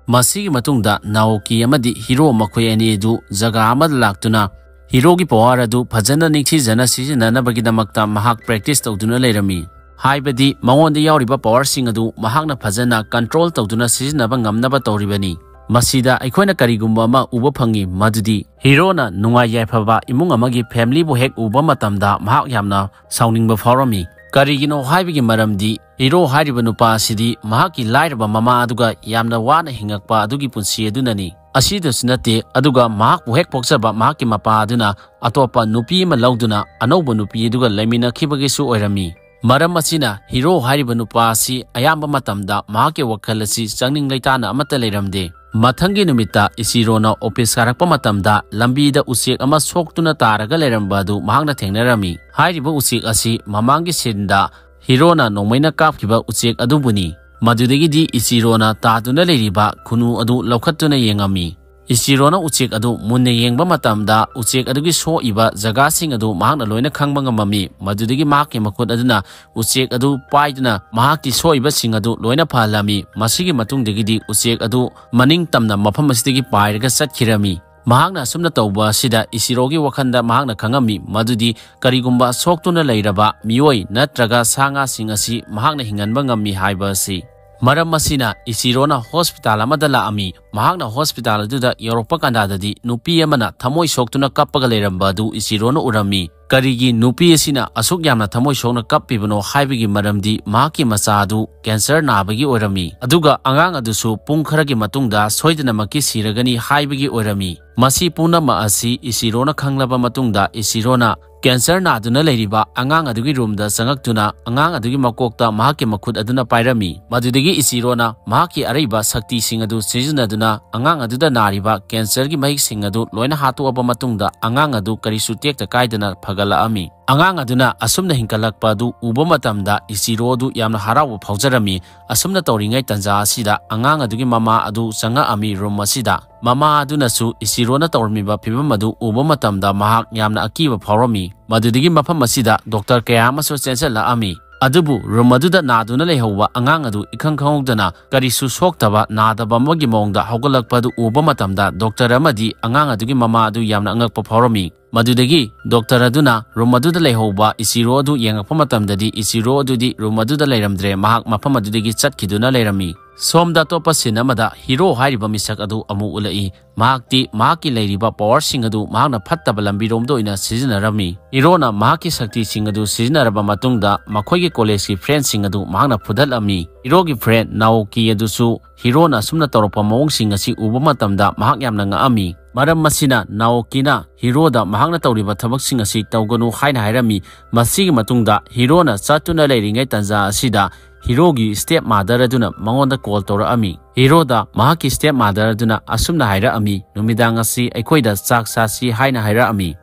ꯃꯁꯤꯒꯤ ꯃꯇꯨꯡꯗ Naoki ꯑꯃꯗꯤ Hero ꯃꯈꯣꯏ ꯑꯅꯤ ꯑꯗꯨ ꯖꯒꯥ ꯑꯃꯗ ꯂꯥꯛꯇꯨꯅ Heroꯒꯤ power ꯑꯗꯨ ꯐꯖꯅ ꯅꯤꯡꯊꯤꯖꯅ ꯁꯤꯖꯤꯟꯅꯅꯕꯒꯤꯗꯃꯛꯇ ꯃꯍꯥꯛ practice ꯇꯧꯗꯨꯅ ꯂꯩꯔꯝꯃꯤ꯫ ꯍꯥꯏꯕꯗꯤ ꯃꯉꯣꯟꯗ ꯌꯥꯎꯔꯤꯕ powerꯁꯤꯡ ꯑꯗꯨ ꯃꯍꯥꯛꯅ ꯐꯖꯅ control ꯇꯧꯗꯨꯅ ꯁꯤꯖꯤꯟꯅꯕ ꯉꯝꯅꯕ ꯇꯧꯔꯤꯕꯅꯤ꯫ ꯃꯁꯤꯗ ꯑꯩꯈꯣꯏꯅ ꯀꯔꯤꯒꯨꯝꯕ ꯑꯃ ꯎꯕ ꯐꯪꯉꯤ, ꯃꯗꯨꯗꯤ ꯍꯤꯔꯣꯅ ꯅꯨꯡꯉꯥꯏ ꯌꯥꯏꯐꯕ ꯏꯃꯨꯡ ꯑꯃꯒꯤ familyꯕꯨ ꯍꯦꯛ ꯎꯕ ꯃꯇꯝꯗ ꯃꯍꯥꯛ ꯌꯥꯝꯅ ꯁꯥꯎꯅꯤꯡꯕ ꯐꯥꯎꯔꯝꯃꯤ꯫ ꯀꯔꯤꯒꯤꯅꯣ ꯍꯥꯏꯕꯒꯤ ꯃꯔꯝꯗꯤ ꯍꯤꯔꯣ ꯍꯥꯏꯔꯤꯕ ꯅꯨꯄꯥ ꯑꯁꯤꯗꯤ ꯃꯍꯥꯛꯀꯤ ꯂꯥꯏꯔꯕ ꯃꯃꯥ ꯑꯗꯨꯒ ꯌꯥꯝꯅ ꯋꯥꯅ ꯍꯤꯡꯉꯛꯄ ꯑꯗꯨꯒꯤ ꯄꯨꯟꯁꯤ ꯑꯗꯨꯅꯅꯤ꯫ ꯑꯁꯤꯗꯁꯨ ꯅꯠꯇꯦ, ꯑꯗꯨꯒ ꯃꯍꯥꯛꯄꯨ ꯍꯦꯛ ꯄꯣꯛꯆꯕ ꯃꯍꯥꯛꯀꯤ ꯃꯄꯥ ꯑꯗꯨꯅ ꯑꯇꯣꯞꯄ ꯅꯨꯄꯤ ꯑꯃ ꯂꯧꯗꯨꯅ ꯑꯅꯧꯕ ꯅꯨꯄꯤ ꯑꯗꯨꯒ ꯂꯩꯃꯤꯟꯅꯈꯤꯕꯒꯤꯁꯨ ꯑꯣꯏꯔꯝꯃꯤ꯫ ꯃꯔꯝ ꯑꯁꯤꯅ ꯍꯤꯔꯣ ꯍꯥꯏꯔꯤꯕ ꯅꯨꯄꯥ ꯑꯁꯤ ꯑꯌꯥꯝꯕ ꯃꯇꯝꯗ ꯃꯍꯥꯛꯀꯤ ꯋꯥꯈꯜ ꯑꯁꯤ ꯆꯪꯅꯤꯡ ꯂꯩꯇꯥꯅ ꯑꯃꯠꯇ ꯂꯩꯔꯝꯗꯦ꯫ ꯃꯊꯪꯒꯤ ꯅꯨꯃꯤꯠꯇ ꯏꯆꯤꯔꯣꯅ office ꯀꯥꯔꯛꯄ ꯃꯇꯝꯗ ꯂꯝꯕꯤꯗ ꯎꯆꯦꯛ ꯑꯃ ꯁꯣꯛꯇꯨꯅ ꯇꯥꯔꯒ ꯂꯩꯔꯝꯕ ꯑꯗꯨ ꯃꯍꯥꯛꯅ ꯊꯦꯡꯅꯔꯝꯃꯤ꯫ ꯍꯥꯏꯔꯤꯕ ꯎꯆꯦꯛ ꯑꯁꯤ ꯃꯃꯥꯡꯒꯤ sceneꯗ ꯍꯤꯔꯣꯅ ꯅꯣꯡꯃꯩꯅ ꯀꯥꯞꯈꯤꯕ ꯎꯆꯦꯛ ꯑꯗꯨꯕꯨꯅꯤ꯫ ꯃꯗꯨꯗꯒꯤꯗꯤ ꯏꯆꯤꯔꯣꯅ ꯇꯥꯗꯨꯅ ꯂꯩꯔꯤꯕ ꯈꯨꯅꯨ ꯑꯗꯨ ꯂꯧꯈꯠꯇꯨꯅ ꯌꯦꯡꯉꯝꯃꯤ꯫ ꯏꯆꯤꯔꯣꯅ ꯎꯆꯦꯛ ꯑꯗꯨ ꯃꯨꯟꯅ ꯌꯦꯡꯕ ꯃꯇꯝꯗ ꯎꯆꯦꯛ ꯑꯗꯨꯒꯤ ꯁꯣꯛꯏꯕ ꯖꯒꯥꯁꯤꯡ ꯑꯗꯨ ꯃꯍꯥꯛꯅ ꯂꯣꯏꯅ ꯈꯪꯕ ꯉꯝꯃꯝꯃꯤ꯫ ꯃꯗꯨꯗꯒꯤ ꯃꯍꯥꯛꯀꯤ ꯃꯈꯨꯠ ꯑꯗꯨꯅ ꯎꯆꯦꯛ ꯑꯗꯨ ꯄꯥꯏꯗꯨꯅ ꯃꯍꯥꯛꯀꯤ ꯁꯣꯛꯏꯕꯁꯤꯡ ꯑꯗꯨ ꯂꯣꯏꯅ ꯐꯍꯜꯂꯝꯃꯤ꯫ ꯃꯁꯤꯒꯤ ꯃꯇꯨꯡꯗꯒꯤꯗꯤ ꯎꯆꯦꯛ ꯑꯗꯨ ꯃꯅꯤꯡ ꯇꯝꯅ ꯃꯐꯝ ꯑꯁꯤꯗꯒꯤ ꯄꯥꯏꯔꯒ ꯆꯠꯈꯤꯔꯝꯃꯤ꯫ ꯃꯍꯥꯛꯅ ꯑꯁꯨꯝꯅ ꯇꯧꯕ ꯑꯁꯤꯗ ꯏꯆꯤꯔꯣꯒꯤ ꯋꯥꯈꯜꯗ ꯃꯍꯥꯛꯅ ꯈꯪꯉꯝꯃꯤ ꯃꯗꯨꯗꯤ ꯀꯔꯤꯒꯨꯝꯕ ꯁꯣꯛꯇꯨꯅ ꯂꯩꯔꯕ ꯃꯤꯑꯣꯏ ꯅꯠꯇ꯭ꯔꯒ ꯁꯥ ꯉꯥꯁꯤꯡ ꯑꯁꯤ ꯃꯍꯥꯛꯅ ꯍꯤꯡꯍꯟꯕ ꯉꯝꯃꯤ ꯍꯥꯏꯕ ꯑꯁꯤ꯫ ꯃꯔꯝ ꯑꯁꯤꯅ ꯏꯆꯤꯔꯣꯅ hospital ꯑꯃꯗ ꯂꯥꯛꯑꯝꯃꯤ꯫ ꯃꯍꯥꯛꯅ hospital ꯑꯗꯨꯗ ꯌꯧꯔꯛꯄ ꯀꯥꯟꯗꯗꯤ ꯅꯨꯄꯤ ꯑꯃꯅ ꯊꯃꯣꯏ ꯁꯣꯛꯇꯨꯅ ꯀꯞꯄꯒ ꯂꯩꯔꯝꯕ ꯑꯗꯨ ꯏꯆꯤꯔꯣꯅ ꯎꯔꯝꯃꯤ꯫ ꯀꯔꯤꯒꯤ ꯅꯨꯄꯤ ꯑꯁꯤꯅ ꯑꯁꯨꯛ ꯌꯥꯝꯅ ꯊꯃꯣꯏ ꯁꯣꯛꯅ ꯀꯞꯄꯤꯕꯅꯣ ꯍꯥꯏꯕꯒꯤ ꯃꯔꯝꯗꯤ ꯃꯍꯥꯛꯀꯤ ꯃꯆꯥ ꯑꯗꯨ cancer ꯅꯥꯕꯒꯤ ꯑꯣꯏꯔꯝꯃꯤ꯫ ꯑꯗꯨꯒ ꯑꯉꯥꯡ ꯑꯗꯨꯁꯨ ꯄꯨꯡ ꯈꯔꯒꯤ ꯃꯇꯨꯡꯗ ꯁꯣꯏꯗꯅꯃꯛꯀꯤ ꯁꯤꯔꯒꯅꯤ ꯍꯥꯏꯕꯒꯤ ꯑꯣꯏꯔꯝꯃꯤ꯫ ꯃꯁꯤ ꯄꯨꯝꯅꯃꯛ ꯑꯁꯤ ꯏꯆꯤꯔꯣꯅ ꯈꯪꯂꯕ ꯃꯇꯨꯡꯗ ꯏꯆꯤꯔꯣꯅ cancer ꯅꯥꯗꯨꯅ ꯂꯩꯔꯤꯕ ꯑꯉꯥꯡ ꯑꯗꯨꯒꯤ roomꯗ ꯆꯪꯉꯛꯇꯨꯅ ꯑꯉꯥꯡ ꯑꯗꯨꯒꯤ ꯃꯀꯣꯛꯇ ꯃꯍꯥꯛꯀꯤ ꯃꯈꯨꯠ ꯑꯗꯨꯅ ꯄꯥꯏꯔꯝꯃꯤ꯫ ꯃꯗꯨꯗꯒꯤ ꯏꯆꯤꯔꯣꯅ ꯃꯍꯥꯛꯀꯤ ꯑꯔꯩꯕ ꯁꯛꯇꯤꯁꯤꯡ ꯑꯗꯨ ꯁꯤꯖꯤꯟꯅꯗꯨꯅ ꯑꯉꯥꯡ ꯑꯗꯨꯗ ꯅꯥꯔꯤꯕ cancerꯒꯤ ꯃꯍꯤꯛꯁꯤꯡ ꯑꯗꯨ ꯂꯣꯏꯅ ꯍꯥꯠꯇꯣꯛꯑꯕ ꯃꯇꯨꯡꯗ ꯑꯉꯥꯡ ꯑꯗꯨ ꯀꯔꯤꯁꯨ ꯇꯦꯛꯇ ꯀꯥꯏꯗꯅ ꯐꯒꯠꯂꯛꯑꯝꯃꯤ꯫ ꯑꯉꯥꯡ ꯑꯗꯨꯅ ꯑꯁꯨꯝꯅ ꯍꯤꯡꯒꯠꯂꯛꯄ ꯑꯗꯨ ꯎꯕ ꯃꯇꯝꯗ ꯏꯆꯤꯔꯣ ꯑꯗꯨ ꯌꯥꯝꯅ ꯍꯔꯥꯎꯕ ꯐꯥꯎꯖꯔꯝꯃꯤ꯫ ꯑꯁꯨꯝꯅ ꯇꯧꯔꯤꯉꯩ ꯇꯟꯖꯥ ꯑꯁꯤꯗ ꯑꯉꯥꯡ ꯑꯗꯨꯒꯤ ꯃꯃꯥ ꯑꯗꯨ ꯆꯪꯉꯛꯑꯝꯃꯤ room ꯑꯁꯤꯗ꯫ ꯃꯃꯥ ꯑꯗꯨꯅꯁꯨ ꯏꯆꯤꯔꯣꯅ ꯇꯧꯔꯝꯃꯤꯕ ꯐꯤꯕꯝ ꯑꯗꯨ ꯎꯕ ꯃꯇꯝꯗ ꯃꯍꯥꯛ ꯌꯥꯝꯅ ꯑꯀꯤꯕ ꯐꯥꯎꯔꯝꯃꯤ꯫ ꯃꯗꯨꯗꯒꯤ ꯃꯐꯝ ꯑꯁꯤꯗ doctor ꯀꯌꯥ ꯑꯃꯁꯨ ꯆꯦꯟꯁꯤꯜꯂꯛꯑꯝꯃꯤ꯫ ꯑꯗꯨꯕꯨ ꯔꯨꯝ ꯑꯗꯨꯗ ꯅꯥꯗꯨꯅ ꯂꯩꯍꯧꯕ ꯑꯉꯥꯡ ꯑꯗꯨ ꯏꯈꯪ ꯈꯪꯍꯧꯗꯅ ꯀꯔꯤꯁꯨ ꯁꯣꯛꯇꯕ, ꯅꯥꯗꯕ ꯑꯃꯒꯤ ꯃꯑꯣꯡꯗ ꯍꯧꯒꯠꯂꯛꯄ ꯑꯗꯨ ꯎꯕ ꯃꯇꯝꯗ ꯗꯣꯛꯇꯔ ꯑꯃꯗꯤ ꯑꯉꯥꯡ ꯑꯗꯨꯒꯤ ꯃꯃꯥ ꯑꯗꯨ ꯌꯥꯝꯅ ꯑꯉꯛꯄ ꯐꯥꯎꯔꯝꯃꯤ꯫ ꯃꯗꯨꯗꯒꯤ ꯗꯣꯛꯇꯔ ꯑꯗꯨꯅ ꯔꯨꯝ ꯑꯗꯨꯗ ꯂꯩꯍꯧꯕ ꯏꯆꯤꯔꯣ ꯑꯗꯨ ꯌꯦꯡꯉꯛꯄ ꯃꯇꯝꯗꯗꯤ ꯏꯆꯤꯔꯣ ꯑꯗꯨꯗꯤ ꯔꯨꯝ ꯑꯗꯨꯗ ꯂꯩꯔꯝꯗ꯭ꯔꯦ, ꯃꯍꯥꯛ ꯃꯐꯝ ꯑꯗꯨꯗꯒꯤ ꯆꯠꯈꯤꯗꯨꯅ ꯂꯩꯔꯝꯃꯤ꯫ ꯁꯣꯝꯗ ꯑꯇꯣꯞꯄ ꯁꯤꯟ ꯑꯃꯗ ꯍꯤꯔꯣ ꯍꯥꯏꯔꯤꯕ ꯃꯤꯁꯛ ꯑꯗꯨ ꯑꯃꯨꯛ ꯎꯠꯂꯛꯏ꯫ ꯃꯍꯥꯛꯇꯤ ꯃꯍꯥꯛꯀꯤ ꯂꯩꯔꯤꯕ ꯄꯋꯥꯔꯁꯤꯡ ꯑꯗꯨ ꯃꯍꯥꯛꯅ ꯐꯠꯇꯕ ꯂꯝꯕꯤꯔꯣꯝꯗ ꯑꯣꯏꯅ ꯁꯤꯖꯤꯟꯅꯔꯝꯃꯤ꯫ ꯍꯤꯔꯣꯅ ꯃꯍꯥꯛꯀꯤ ꯁꯛꯇꯤꯁꯤꯡ ꯑꯗꯨ ꯁꯤꯖꯤꯟꯅꯔꯕ ꯃꯇꯨꯡꯗ ꯃꯈꯣꯏꯒꯤ ꯀꯣꯂꯦꯖꯀꯤ ꯐ꯭ꯔꯦꯟꯁꯤꯡ ꯑꯗꯨ ꯃꯍꯥꯛꯅ ꯐꯨꯗꯠꯂꯝꯃꯤ꯫ ꯍꯤꯔꯣꯒꯤ ꯐ꯭ꯔꯦꯟ ꯅꯥꯑꯣꯀꯤ ꯑꯗꯨꯁꯨ ꯍꯤꯔꯣꯅ ꯑꯁꯨꯝꯅ ꯇꯧꯔꯛꯄ ꯃꯑꯣꯡꯁꯤꯡ ꯑꯁꯤ ꯎꯕ ꯃꯇꯝꯗ ꯃꯍꯥꯛ ꯌꯥꯝꯅ ꯉꯛꯑꯝꯃꯤ꯫ ꯃꯔꯝ ꯑꯁꯤꯅ ꯅꯥꯑꯣꯀꯤꯅ ꯍꯤꯔꯣꯗ ꯃꯍꯥꯛꯅ ꯇꯧꯔꯤꯕ ꯊꯕꯛꯁꯤꯡ ꯑꯁꯤ ꯇꯧꯒꯅꯨ ꯍꯥꯏꯅ ꯍꯥꯏꯔꯝꯃꯤ꯫ ꯃꯁꯤꯒꯤ ꯃꯇꯨꯡꯗ ꯍꯤꯔꯣꯅ ꯆꯠꯇꯨꯅ ꯂꯩꯔꯤꯉꯩ ꯇꯥꯟꯖꯥ ꯑꯁꯤꯗ ꯍꯤꯔꯣꯒꯤ ꯁ꯭ꯇꯦꯞ ꯃꯥꯗꯔ ꯑꯗꯨꯅ ꯃꯉꯣꯟꯗ ꯀꯣꯜ ꯇꯧꯔꯛꯑꯝꯃꯤ꯫ ꯍꯤꯔꯣꯗ ꯃꯍꯥꯛꯀꯤ ꯁ꯭ꯇꯦꯞ ꯃꯥꯗꯔ ꯑꯗꯨꯅ ꯑꯁꯨꯝꯅ ꯍꯥꯏꯔꯛꯑꯝꯃꯤ, "ꯅꯨꯃꯤꯗꯥꯡ ꯑꯁꯤ ꯑꯩꯈꯣꯏꯗ ꯆꯥꯛ ꯆꯥꯁꯤ" ꯍꯥꯏꯅ ꯍꯥꯏꯔꯛꯑꯝꯃꯤ꯫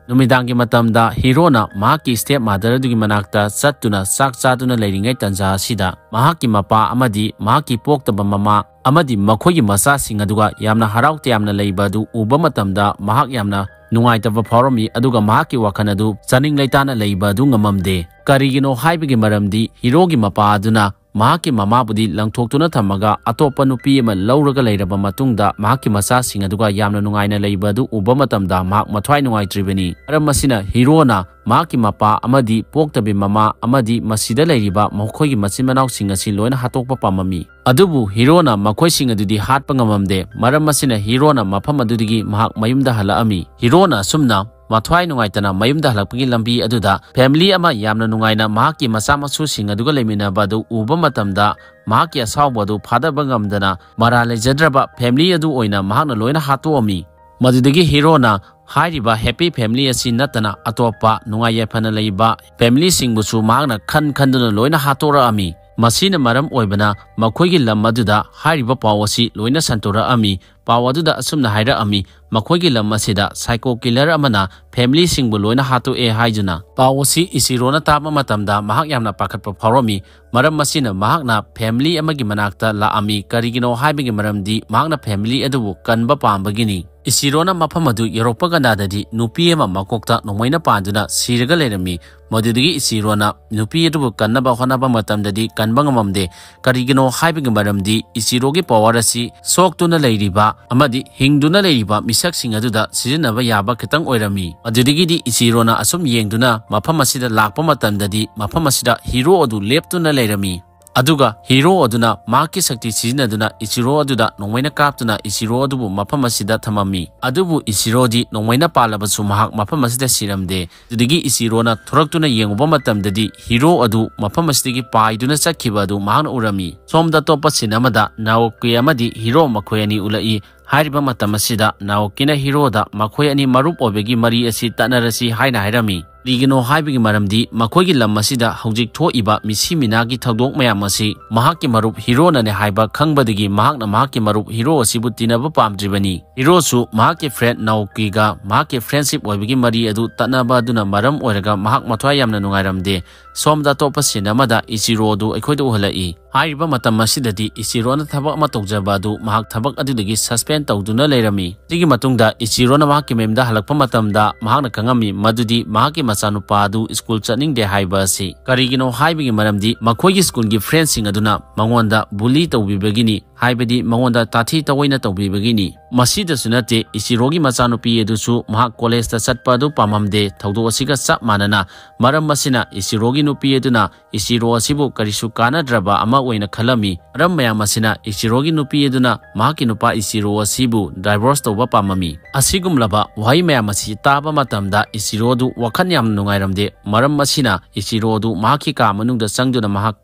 ꯅꯨꯃꯤꯗꯥꯡꯒꯤ ꯃꯇꯝꯗ ꯍꯤꯔꯣꯅ ꯃꯍꯥꯛꯀꯤ ꯁ꯭ꯇꯦꯞ ꯃꯥꯗꯔ ꯑꯗꯨꯒꯤ ꯃꯅꯥꯛꯇ ꯆꯠꯇꯨꯅ ꯆꯥꯛ ꯆꯥꯗꯨꯅ ꯂꯩꯔꯤꯉꯩ ꯇꯥꯟꯖꯥ ꯑꯁꯤꯗ ꯃꯍꯥꯛꯀꯤ ꯃꯄꯥ ꯑꯃꯗꯤ ꯃꯍꯥꯛꯀꯤ ꯄꯣꯛꯇꯕ ꯃꯃꯥ ꯑꯃꯗꯤ ꯃꯈꯣꯏꯒꯤ ꯃꯆꯥꯁꯤꯡ ꯑꯗꯨꯒ ꯌꯥꯝꯅ ꯍꯔꯥꯎ ꯇꯌꯥꯝꯅ ꯂꯩꯕ ꯑꯗꯨ ꯎꯕ ꯃꯇꯝꯗ ꯃꯍꯥꯛ ꯌꯥꯝꯅ ꯅꯨꯡꯉꯥꯏꯇꯕ ꯐꯥꯎꯔꯝꯃꯤ, ꯑꯗꯨꯒ ꯃꯍꯥꯛꯀꯤ ꯋꯥꯈꯜ ꯑꯗꯨ ꯆꯥꯅꯤꯡ ꯂꯩꯇꯥꯅ ꯂꯩꯕ ꯑꯗꯨ ꯉꯝꯃꯝꯗꯦ꯫ ꯀꯔꯤꯒꯤꯅꯣ ꯍꯥꯏꯕꯒꯤ ꯃꯔꯝꯗꯤ ꯍꯤꯔꯣꯒꯤ ꯃꯄꯥ ꯑꯗꯨꯅ ꯃꯍꯥꯛꯀꯤ ꯃꯃꯥꯕꯨꯗꯤ ꯂꯪꯊꯣꯛꯇꯨꯅ ꯊꯝꯃꯒ ꯑꯇꯣꯞꯄ ꯅꯨꯄꯤ ꯑꯃ ꯂꯧꯔꯒ ꯂꯩꯔꯕ ꯃꯇꯨꯡꯗ ꯃꯍꯥꯛꯀꯤ ꯃꯆꯥꯁꯤꯡ ꯑꯗꯨꯒ ꯌꯥꯝꯅ ꯅꯨꯡꯉꯥꯏꯅ ꯂꯩꯕ ꯑꯗꯨ ꯎꯕ ꯃꯇꯝꯗ ꯃꯍꯥꯛ ꯃꯊ꯭ꯋꯥꯏ ꯅꯨꯡꯉꯥꯏꯇ꯭ꯔꯤꯕꯅꯤ꯫ ꯃꯔꯝ ꯑꯁꯤꯅ ꯍꯤꯔꯣꯅ ꯃꯍꯥꯛꯀꯤ ꯃꯄꯥ ꯑꯃꯗꯤ ꯄꯣꯛꯇꯕꯤ ꯃꯃꯥ ꯑꯃꯗꯤ ꯃꯁꯤꯗ ꯂꯩꯔꯤꯕ ꯃꯈꯣꯏꯒꯤ ꯃꯆꯤꯟ ꯃꯅꯥꯎꯁꯤꯡ ꯑꯁꯤ ꯂꯣꯏꯅ ꯍꯥꯠꯇꯣꯛꯄ ꯄꯥꯝꯃꯝꯃꯤ꯫ ꯑꯗꯨꯕꯨ ꯍꯤꯔꯣꯅ ꯃꯈꯣꯏꯁꯤꯡ ꯑꯗꯨꯗꯤ ꯍꯥꯠꯄ ꯉꯝꯃꯝꯗꯦ꯫ ꯃꯔꯝ ꯑꯁꯤꯅ ꯍꯤꯔꯣꯅ ꯃꯐꯝ ꯑꯗꯨꯗꯒꯤ ꯃꯍꯥꯛ ꯃꯌꯨꯝꯗ ꯍꯜꯂꯛꯑꯝꯃꯤ꯫ ꯍꯤꯔꯣꯅ ꯑꯁꯨꯝꯅ ꯃꯊ꯭ꯋꯥꯏ ꯅꯨꯡꯉꯥꯏꯇꯅ ꯃꯌꯨꯝꯗ ꯍꯜꯂꯛꯄꯒꯤ ꯂꯝꯕꯤ ꯑꯗꯨꯗ ꯐꯦꯃꯤꯂꯤ ꯑꯃ ꯌꯥꯝꯅ ꯅꯨꯡꯉꯥꯏꯅ ꯃꯍꯥꯛꯀꯤ ꯃꯆꯥ ꯃꯁꯨꯁꯤꯡ ꯑꯗꯨꯒ ꯂꯩꯃꯤꯟꯅꯕ ꯑꯗꯨ ꯎꯕ ꯃꯇꯝꯗ ꯃꯍꯥꯛꯀꯤ ꯑꯁꯥꯎꯕ ꯑꯗꯨ ꯐꯥꯗꯕ ꯉꯝꯗꯅ ꯃꯔꯥꯜ ꯂꯩꯖꯗ꯭ꯔꯕ ꯐꯦꯃꯤꯂꯤ ꯑꯗꯨ ꯑꯣꯏꯅ ꯃꯍꯥꯛꯅ ꯂꯣꯏꯅ ꯍꯥꯠꯇꯣꯛꯑꯝꯃꯤ꯫ ꯃꯗꯨꯗꯒꯤ ꯍꯤꯔꯣꯅ ꯍꯥꯏꯔꯤꯕ ꯍꯦꯄꯤ ꯐꯦꯃꯤꯂꯤ ꯑꯁꯤ ꯅꯠꯇꯅ ꯑꯇꯣꯞꯄ ꯅꯨꯡꯉꯥꯏ ꯌꯥꯏꯐꯅ ꯂꯩꯕ ꯐꯦꯃꯤꯂꯤꯁꯤꯡꯕꯨꯁꯨ ꯃꯍꯥꯛꯅ ꯈꯟ ꯈꯟꯗꯨꯅ ꯂꯣꯏꯅ ꯍꯥꯠꯇꯣꯔꯛꯑꯝꯃꯤ꯫ ꯃꯁꯤꯅ ꯃꯔꯝ ꯑꯣꯏꯕꯅ ꯃꯈꯣꯏꯒꯤ ꯂꯝ ꯑꯗꯨꯗ ꯍꯥꯏꯔꯤꯕ ꯄꯥꯎ ꯑꯁꯤ ꯂꯣꯏꯅ ꯁꯟꯗꯣꯔꯛꯑꯝꯃꯤ꯫ ꯄꯥꯎ ꯑꯗꯨꯗ ꯑꯁꯨꯝꯅ ꯍꯥꯏꯔꯛꯑꯝꯃꯤ, "ꯃꯈꯣꯏꯒꯤ ꯂꯝ ꯑꯁꯤꯗ ꯁꯥꯏꯀꯣ ꯀꯤꯂꯔ ꯑꯃꯅ ꯐꯦꯃꯤꯂꯤꯁꯤꯡꯕꯨ ꯂꯣꯏꯅ ꯍꯥꯠꯇꯣꯛꯑꯦ ꯍꯥꯏꯗꯨꯅ꯫ ꯄꯥꯎ ꯑꯁꯤ ꯏꯆꯤꯔꯣꯅ ꯇꯥꯕ ꯃꯇꯝꯗ ꯃꯍꯥꯛ ꯌꯥꯝꯅ ꯄꯥꯈꯠꯄ ꯐꯥꯎꯔꯝꯃꯤ꯫ ꯃꯔꯝ ꯑꯁꯤꯅ ꯃꯍꯥꯛꯅ ꯐꯦꯃꯤꯂꯤ ꯑꯃꯒꯤ ꯃꯅꯥꯛꯇ ꯂꯥꯛꯑꯝꯃꯤ꯫ ꯀꯔꯤꯒꯤꯅꯣ ꯍꯥꯏꯕꯒꯤ ꯃꯔꯝꯗꯤ ꯃꯍꯥꯛꯅ ꯐꯦꯃꯤꯂꯤ ꯑꯗꯨꯕꯨ ꯀꯟꯕ ꯄꯥꯝꯕꯒꯤꯅꯤ꯫ ꯏꯆꯤꯔꯣꯅ ꯃꯐꯝ ꯑꯗꯨ ꯌꯧꯔꯛꯄ ꯀꯥꯟꯗꯗꯤ ꯅꯨꯄꯤ ꯑꯃ ꯃꯀꯣꯛꯇ ꯅꯣꯡꯃꯩꯅ ꯄꯥꯟꯗꯨꯅ ꯁꯤꯔꯒ ꯂꯩꯔꯝꯃꯤ꯫ ꯃꯗꯨꯗꯒꯤ ꯏꯆꯤꯔꯣꯅ ꯅꯨꯄꯤ ꯑꯗꯨꯕꯨ ꯀꯟꯅꯕ ꯍꯣꯠꯅꯕ ꯃꯇꯝꯗꯗꯤ ꯀꯟꯕ ꯉꯝꯃꯝꯗꯦ꯫ ꯀꯔꯤꯒꯤꯅꯣ ꯍꯥꯏꯕꯒꯤ ꯃꯔꯝꯗꯤ ꯏꯆꯤꯔꯣꯒꯤ ꯄꯋꯥꯔ ꯑꯁꯤ ꯁꯣꯛꯇꯨꯅ ꯂꯩꯔꯤꯕ ꯑꯃꯗꯤ ꯍꯤꯡꯗꯨꯅ ꯂꯩꯔꯤꯕ ꯃꯤꯁꯛꯁꯤꯡ ꯑꯗꯨꯗ ꯁꯤꯖꯤꯟꯅꯕ ꯌꯥꯕ ꯈꯤꯇꯪ ꯑꯣꯏꯔꯝꯃꯤ꯫ ꯑꯗꯨꯗꯒꯤꯗꯤ ꯏꯆꯤꯔꯣꯅ ꯑꯁꯨꯝ ꯌꯦꯡꯗꯨꯅ ꯃꯐꯝ ꯑꯁꯤꯗ ꯂꯥꯛꯄ ꯃꯇꯝꯗꯗꯤ ꯃꯐꯝ ꯑꯁꯤꯗ ꯍꯤꯔꯣ ꯑꯗꯨ ꯂꯦꯞꯇꯨꯅ ꯂꯩꯔꯝꯃꯤ꯫ ꯑꯗꯨꯒ ꯍꯤꯔꯣ ꯑꯗꯨꯅ ꯃꯍꯥꯛꯀꯤ ꯁꯛꯇꯤ ꯁꯤꯖꯤꯟꯅꯗꯨꯅ ꯏꯆꯤꯔꯣ ꯑꯗꯨꯗ ꯅꯣꯡꯃꯩꯅ ꯀꯥꯞꯇꯨꯅ ꯏꯆꯤꯔꯣ ꯑꯗꯨꯕꯨ ꯃꯐꯝ ꯑꯁꯤꯗ ꯊꯝꯃꯝꯃꯤ꯫ ꯑꯗꯨꯕꯨ ꯏꯆꯤꯔꯣꯗꯤ ꯅꯣꯡꯃꯩꯅ ꯄꯥꯜꯂꯕꯁꯨ ꯃꯍꯥꯛ ꯃꯐꯝ ꯑꯁꯤꯗ ꯁꯤꯔꯝꯗꯦ꯫ ꯑꯗꯨꯗꯒꯤ ꯏꯆꯤꯔꯣꯅ ꯊꯣꯔꯛꯇꯨꯅ ꯌꯦꯡꯉꯨꯕ ꯃꯇꯝꯗꯗꯤ ꯍꯤꯔꯣ ꯑꯗꯨ ꯃꯐꯝ ꯑꯁꯤꯗꯒꯤ ꯄꯥꯏꯗꯨꯅ ꯆꯠꯈꯤꯕ ꯑꯗꯨ ꯃꯍꯥꯛꯅ ꯎꯔꯝꯃꯤ꯫ ꯁꯣꯝꯗ ꯑꯇꯣꯞꯄ ꯁꯤꯟ ꯑꯃꯗ ꯅꯥꯑꯣꯀꯤ ꯑꯃꯗꯤ ꯍꯤꯔꯣ ꯃꯈꯣꯏ ꯑꯅꯤ ꯎꯠꯂꯛꯏ꯫ ꯍꯥꯏꯔꯤꯕ ꯃꯇꯝ ꯑꯁꯤꯗ ꯅꯥꯑꯣꯀꯤꯅ ꯍꯤꯔꯣꯗ ꯃꯈꯣꯏ ꯑꯅꯤ ꯃꯔꯨꯞ ꯑꯣꯏꯕꯒꯤ ꯃꯔꯤ ꯑꯁꯤ ꯇꯠꯅꯔꯁꯤ ꯍꯥꯏꯅ ꯍꯥꯏꯔꯝꯃꯤ꯫ ꯀꯔꯤꯒꯤꯅꯣ ꯍꯥꯏꯕꯒꯤ ꯃꯔꯝꯗꯤ ꯃꯈꯣꯏꯒꯤ ꯂꯝ ꯑꯁꯤꯗ ꯍꯧꯖꯤꯛ ꯊꯣꯛꯏꯕ ꯃꯤꯁꯤ ꯃꯤꯅꯥꯒꯤ ꯊꯧꯗꯣꯛ ꯃꯌꯥꯝ ꯑꯁꯤ ꯃꯍꯥꯛꯀꯤ ꯃꯔꯨꯞ ꯍꯤꯔꯣꯅꯅꯦ ꯍꯥꯏꯕ ꯈꯪꯕꯗꯒꯤ ꯃꯍꯥꯛꯅ ꯃꯍꯥꯛꯀꯤ ꯃꯔꯨꯞ ꯍꯤꯔꯣ ꯑꯁꯤꯕꯨ ꯇꯤꯟꯅꯕ ꯄꯥꯝꯗ꯭ꯔꯤꯕꯅꯤ꯫ ꯍꯤꯔꯣꯁꯨ ꯃꯍꯥꯛꯀꯤ ꯐ꯭ꯔꯦꯟ ꯅꯥꯑꯣꯀꯤꯒ ꯃꯍꯥꯛꯀꯤ ꯐ꯭ꯔꯦꯟꯁꯤꯞ ꯑꯣꯏꯕꯒꯤ ꯃꯔꯤ ꯑꯗꯨ ꯇꯠꯅꯕ ꯑꯗꯨꯅ ꯃꯔꯝ ꯑꯣꯏꯔꯒ ꯃꯍꯥꯛ ꯃꯊ꯭ꯋꯥꯏ ꯌꯥꯝꯅ ꯅꯨꯡꯉꯥꯏꯔꯝꯗꯦ꯫ ꯁꯣꯝꯗ ꯑꯇꯣꯞꯄ ꯁꯤꯟ ꯑꯃꯗ ꯏꯆꯤꯔꯣ ꯑꯗꯨ ꯑꯩꯈꯣꯏꯗ ꯎꯍꯜꯂꯛꯏ꯫ ꯍꯥꯏꯔꯤꯕ ꯃꯇꯝ ꯑꯁꯤꯗꯗꯤ ꯏꯆꯤꯔꯣꯅ ꯊꯕꯛ ꯑꯃ ꯇꯧꯖꯕ ꯑꯗꯨ ꯃꯍꯥꯛ ꯊꯕꯛ ꯑꯗꯨꯗꯒꯤ ꯁꯁꯄꯦꯟ ꯇꯧꯗꯨꯅ ꯂꯩꯔꯝꯃꯤ꯫ ꯁꯤꯒꯤ ꯃꯇꯨꯡꯗ ꯏꯆꯤꯔꯣꯅ ꯃꯍꯥꯛꯀꯤ ꯃꯌꯨꯝꯗ ꯍꯜꯂꯛꯄ ꯃꯇꯝꯗ ꯃꯍꯥꯛꯅ ꯈꯪꯉꯝꯃꯤ ꯃꯗꯨꯗꯤ ꯃꯍꯥꯛꯀꯤ ꯃꯆꯥꯅꯨꯄꯥ ꯑꯗꯨ ꯁ꯭ꯀꯨꯜ ꯆꯠꯅꯤꯡꯗꯦ ꯍꯥꯏꯕ ꯑꯁꯤ꯫ ꯀꯔꯤꯒꯤꯅꯣ ꯍꯥꯏꯕꯒꯤ ꯃꯔꯝꯗꯤ ꯃꯈꯣꯏꯒꯤ ꯁ꯭ꯀꯨꯜꯒꯤ ꯐ꯭ꯔꯦꯟꯁꯤꯡ ꯑꯗꯨꯅ ꯃꯉꯣꯟꯗ ꯕꯨꯂꯤ ꯇꯧꯕꯤꯕꯒꯤꯅꯤ꯫ ꯍꯥꯏꯕꯗꯤ ꯃꯉꯣꯟꯗ ꯇꯥꯊꯤ ꯇꯑꯣꯏꯅ ꯇꯧꯕꯤꯕꯒꯤꯅꯤ꯫ ꯃꯁꯤꯗꯁꯨ ꯅꯠꯇꯦ, ꯏꯆꯤꯔꯣꯒꯤ ꯃꯆꯥꯅꯨꯄꯤ ꯑꯗꯨꯁꯨ ꯃꯍꯥꯛ ꯀꯣꯂꯦꯖꯇ ꯆꯠꯄ ꯑꯗꯨ ꯄꯥꯝꯃꯝꯗꯦ꯫ ꯊꯧꯗꯣꯛ ꯑꯁꯤꯒ ꯆꯞ ꯃꯥꯟꯅꯅ ꯃꯔꯝ ꯑꯁꯤꯅ ꯏꯆꯤꯔꯣꯒꯤ ꯅꯨꯄꯤ ꯑꯗꯨꯅ ꯏꯆꯤꯔꯣ ꯑꯁꯤꯕꯨ ꯀꯔꯤꯁꯨ ꯀꯥꯟꯅꯗ꯭ꯔꯕ ꯑꯃ ꯑꯣꯏꯅ ꯈꯜꯂꯝꯃꯤ꯫ ꯃꯔꯝ ꯃꯌꯥꯝ ꯑꯁꯤꯅ ꯏꯆꯤꯔꯣꯒꯤ ꯅꯨꯄꯤ ꯑꯗꯨꯅ ꯃꯍꯥꯛꯀꯤ ꯅꯨꯄꯥ ꯏꯆꯤꯔꯣ ꯑꯁꯤꯕꯨ ꯗꯥꯏꯚꯣꯔꯁ ꯇꯧꯕ ꯄꯥꯝꯃꯝꯃꯤ꯫ ꯑꯁꯤꯒꯨꯝꯂꯕ ꯋꯥꯍꯩ ꯃꯌꯥꯝ ꯑꯁꯤ ꯇꯥꯕ ꯃꯇꯝꯗ ꯏꯆꯤꯔꯣ ꯑꯗꯨ ꯋꯥꯈꯜ ꯌꯥꯝꯅ ꯅꯨꯡꯉꯥꯏꯔꯝꯗꯦ꯫ ꯃꯔꯝ ꯑꯁꯤꯅ ꯏꯆꯤꯔꯣ ꯑꯗꯨ ꯃꯍꯥꯛꯀꯤ ꯀꯥ ꯃꯅꯨꯡꯗ ꯆꯪꯗꯨꯅ ꯃꯍꯥꯛ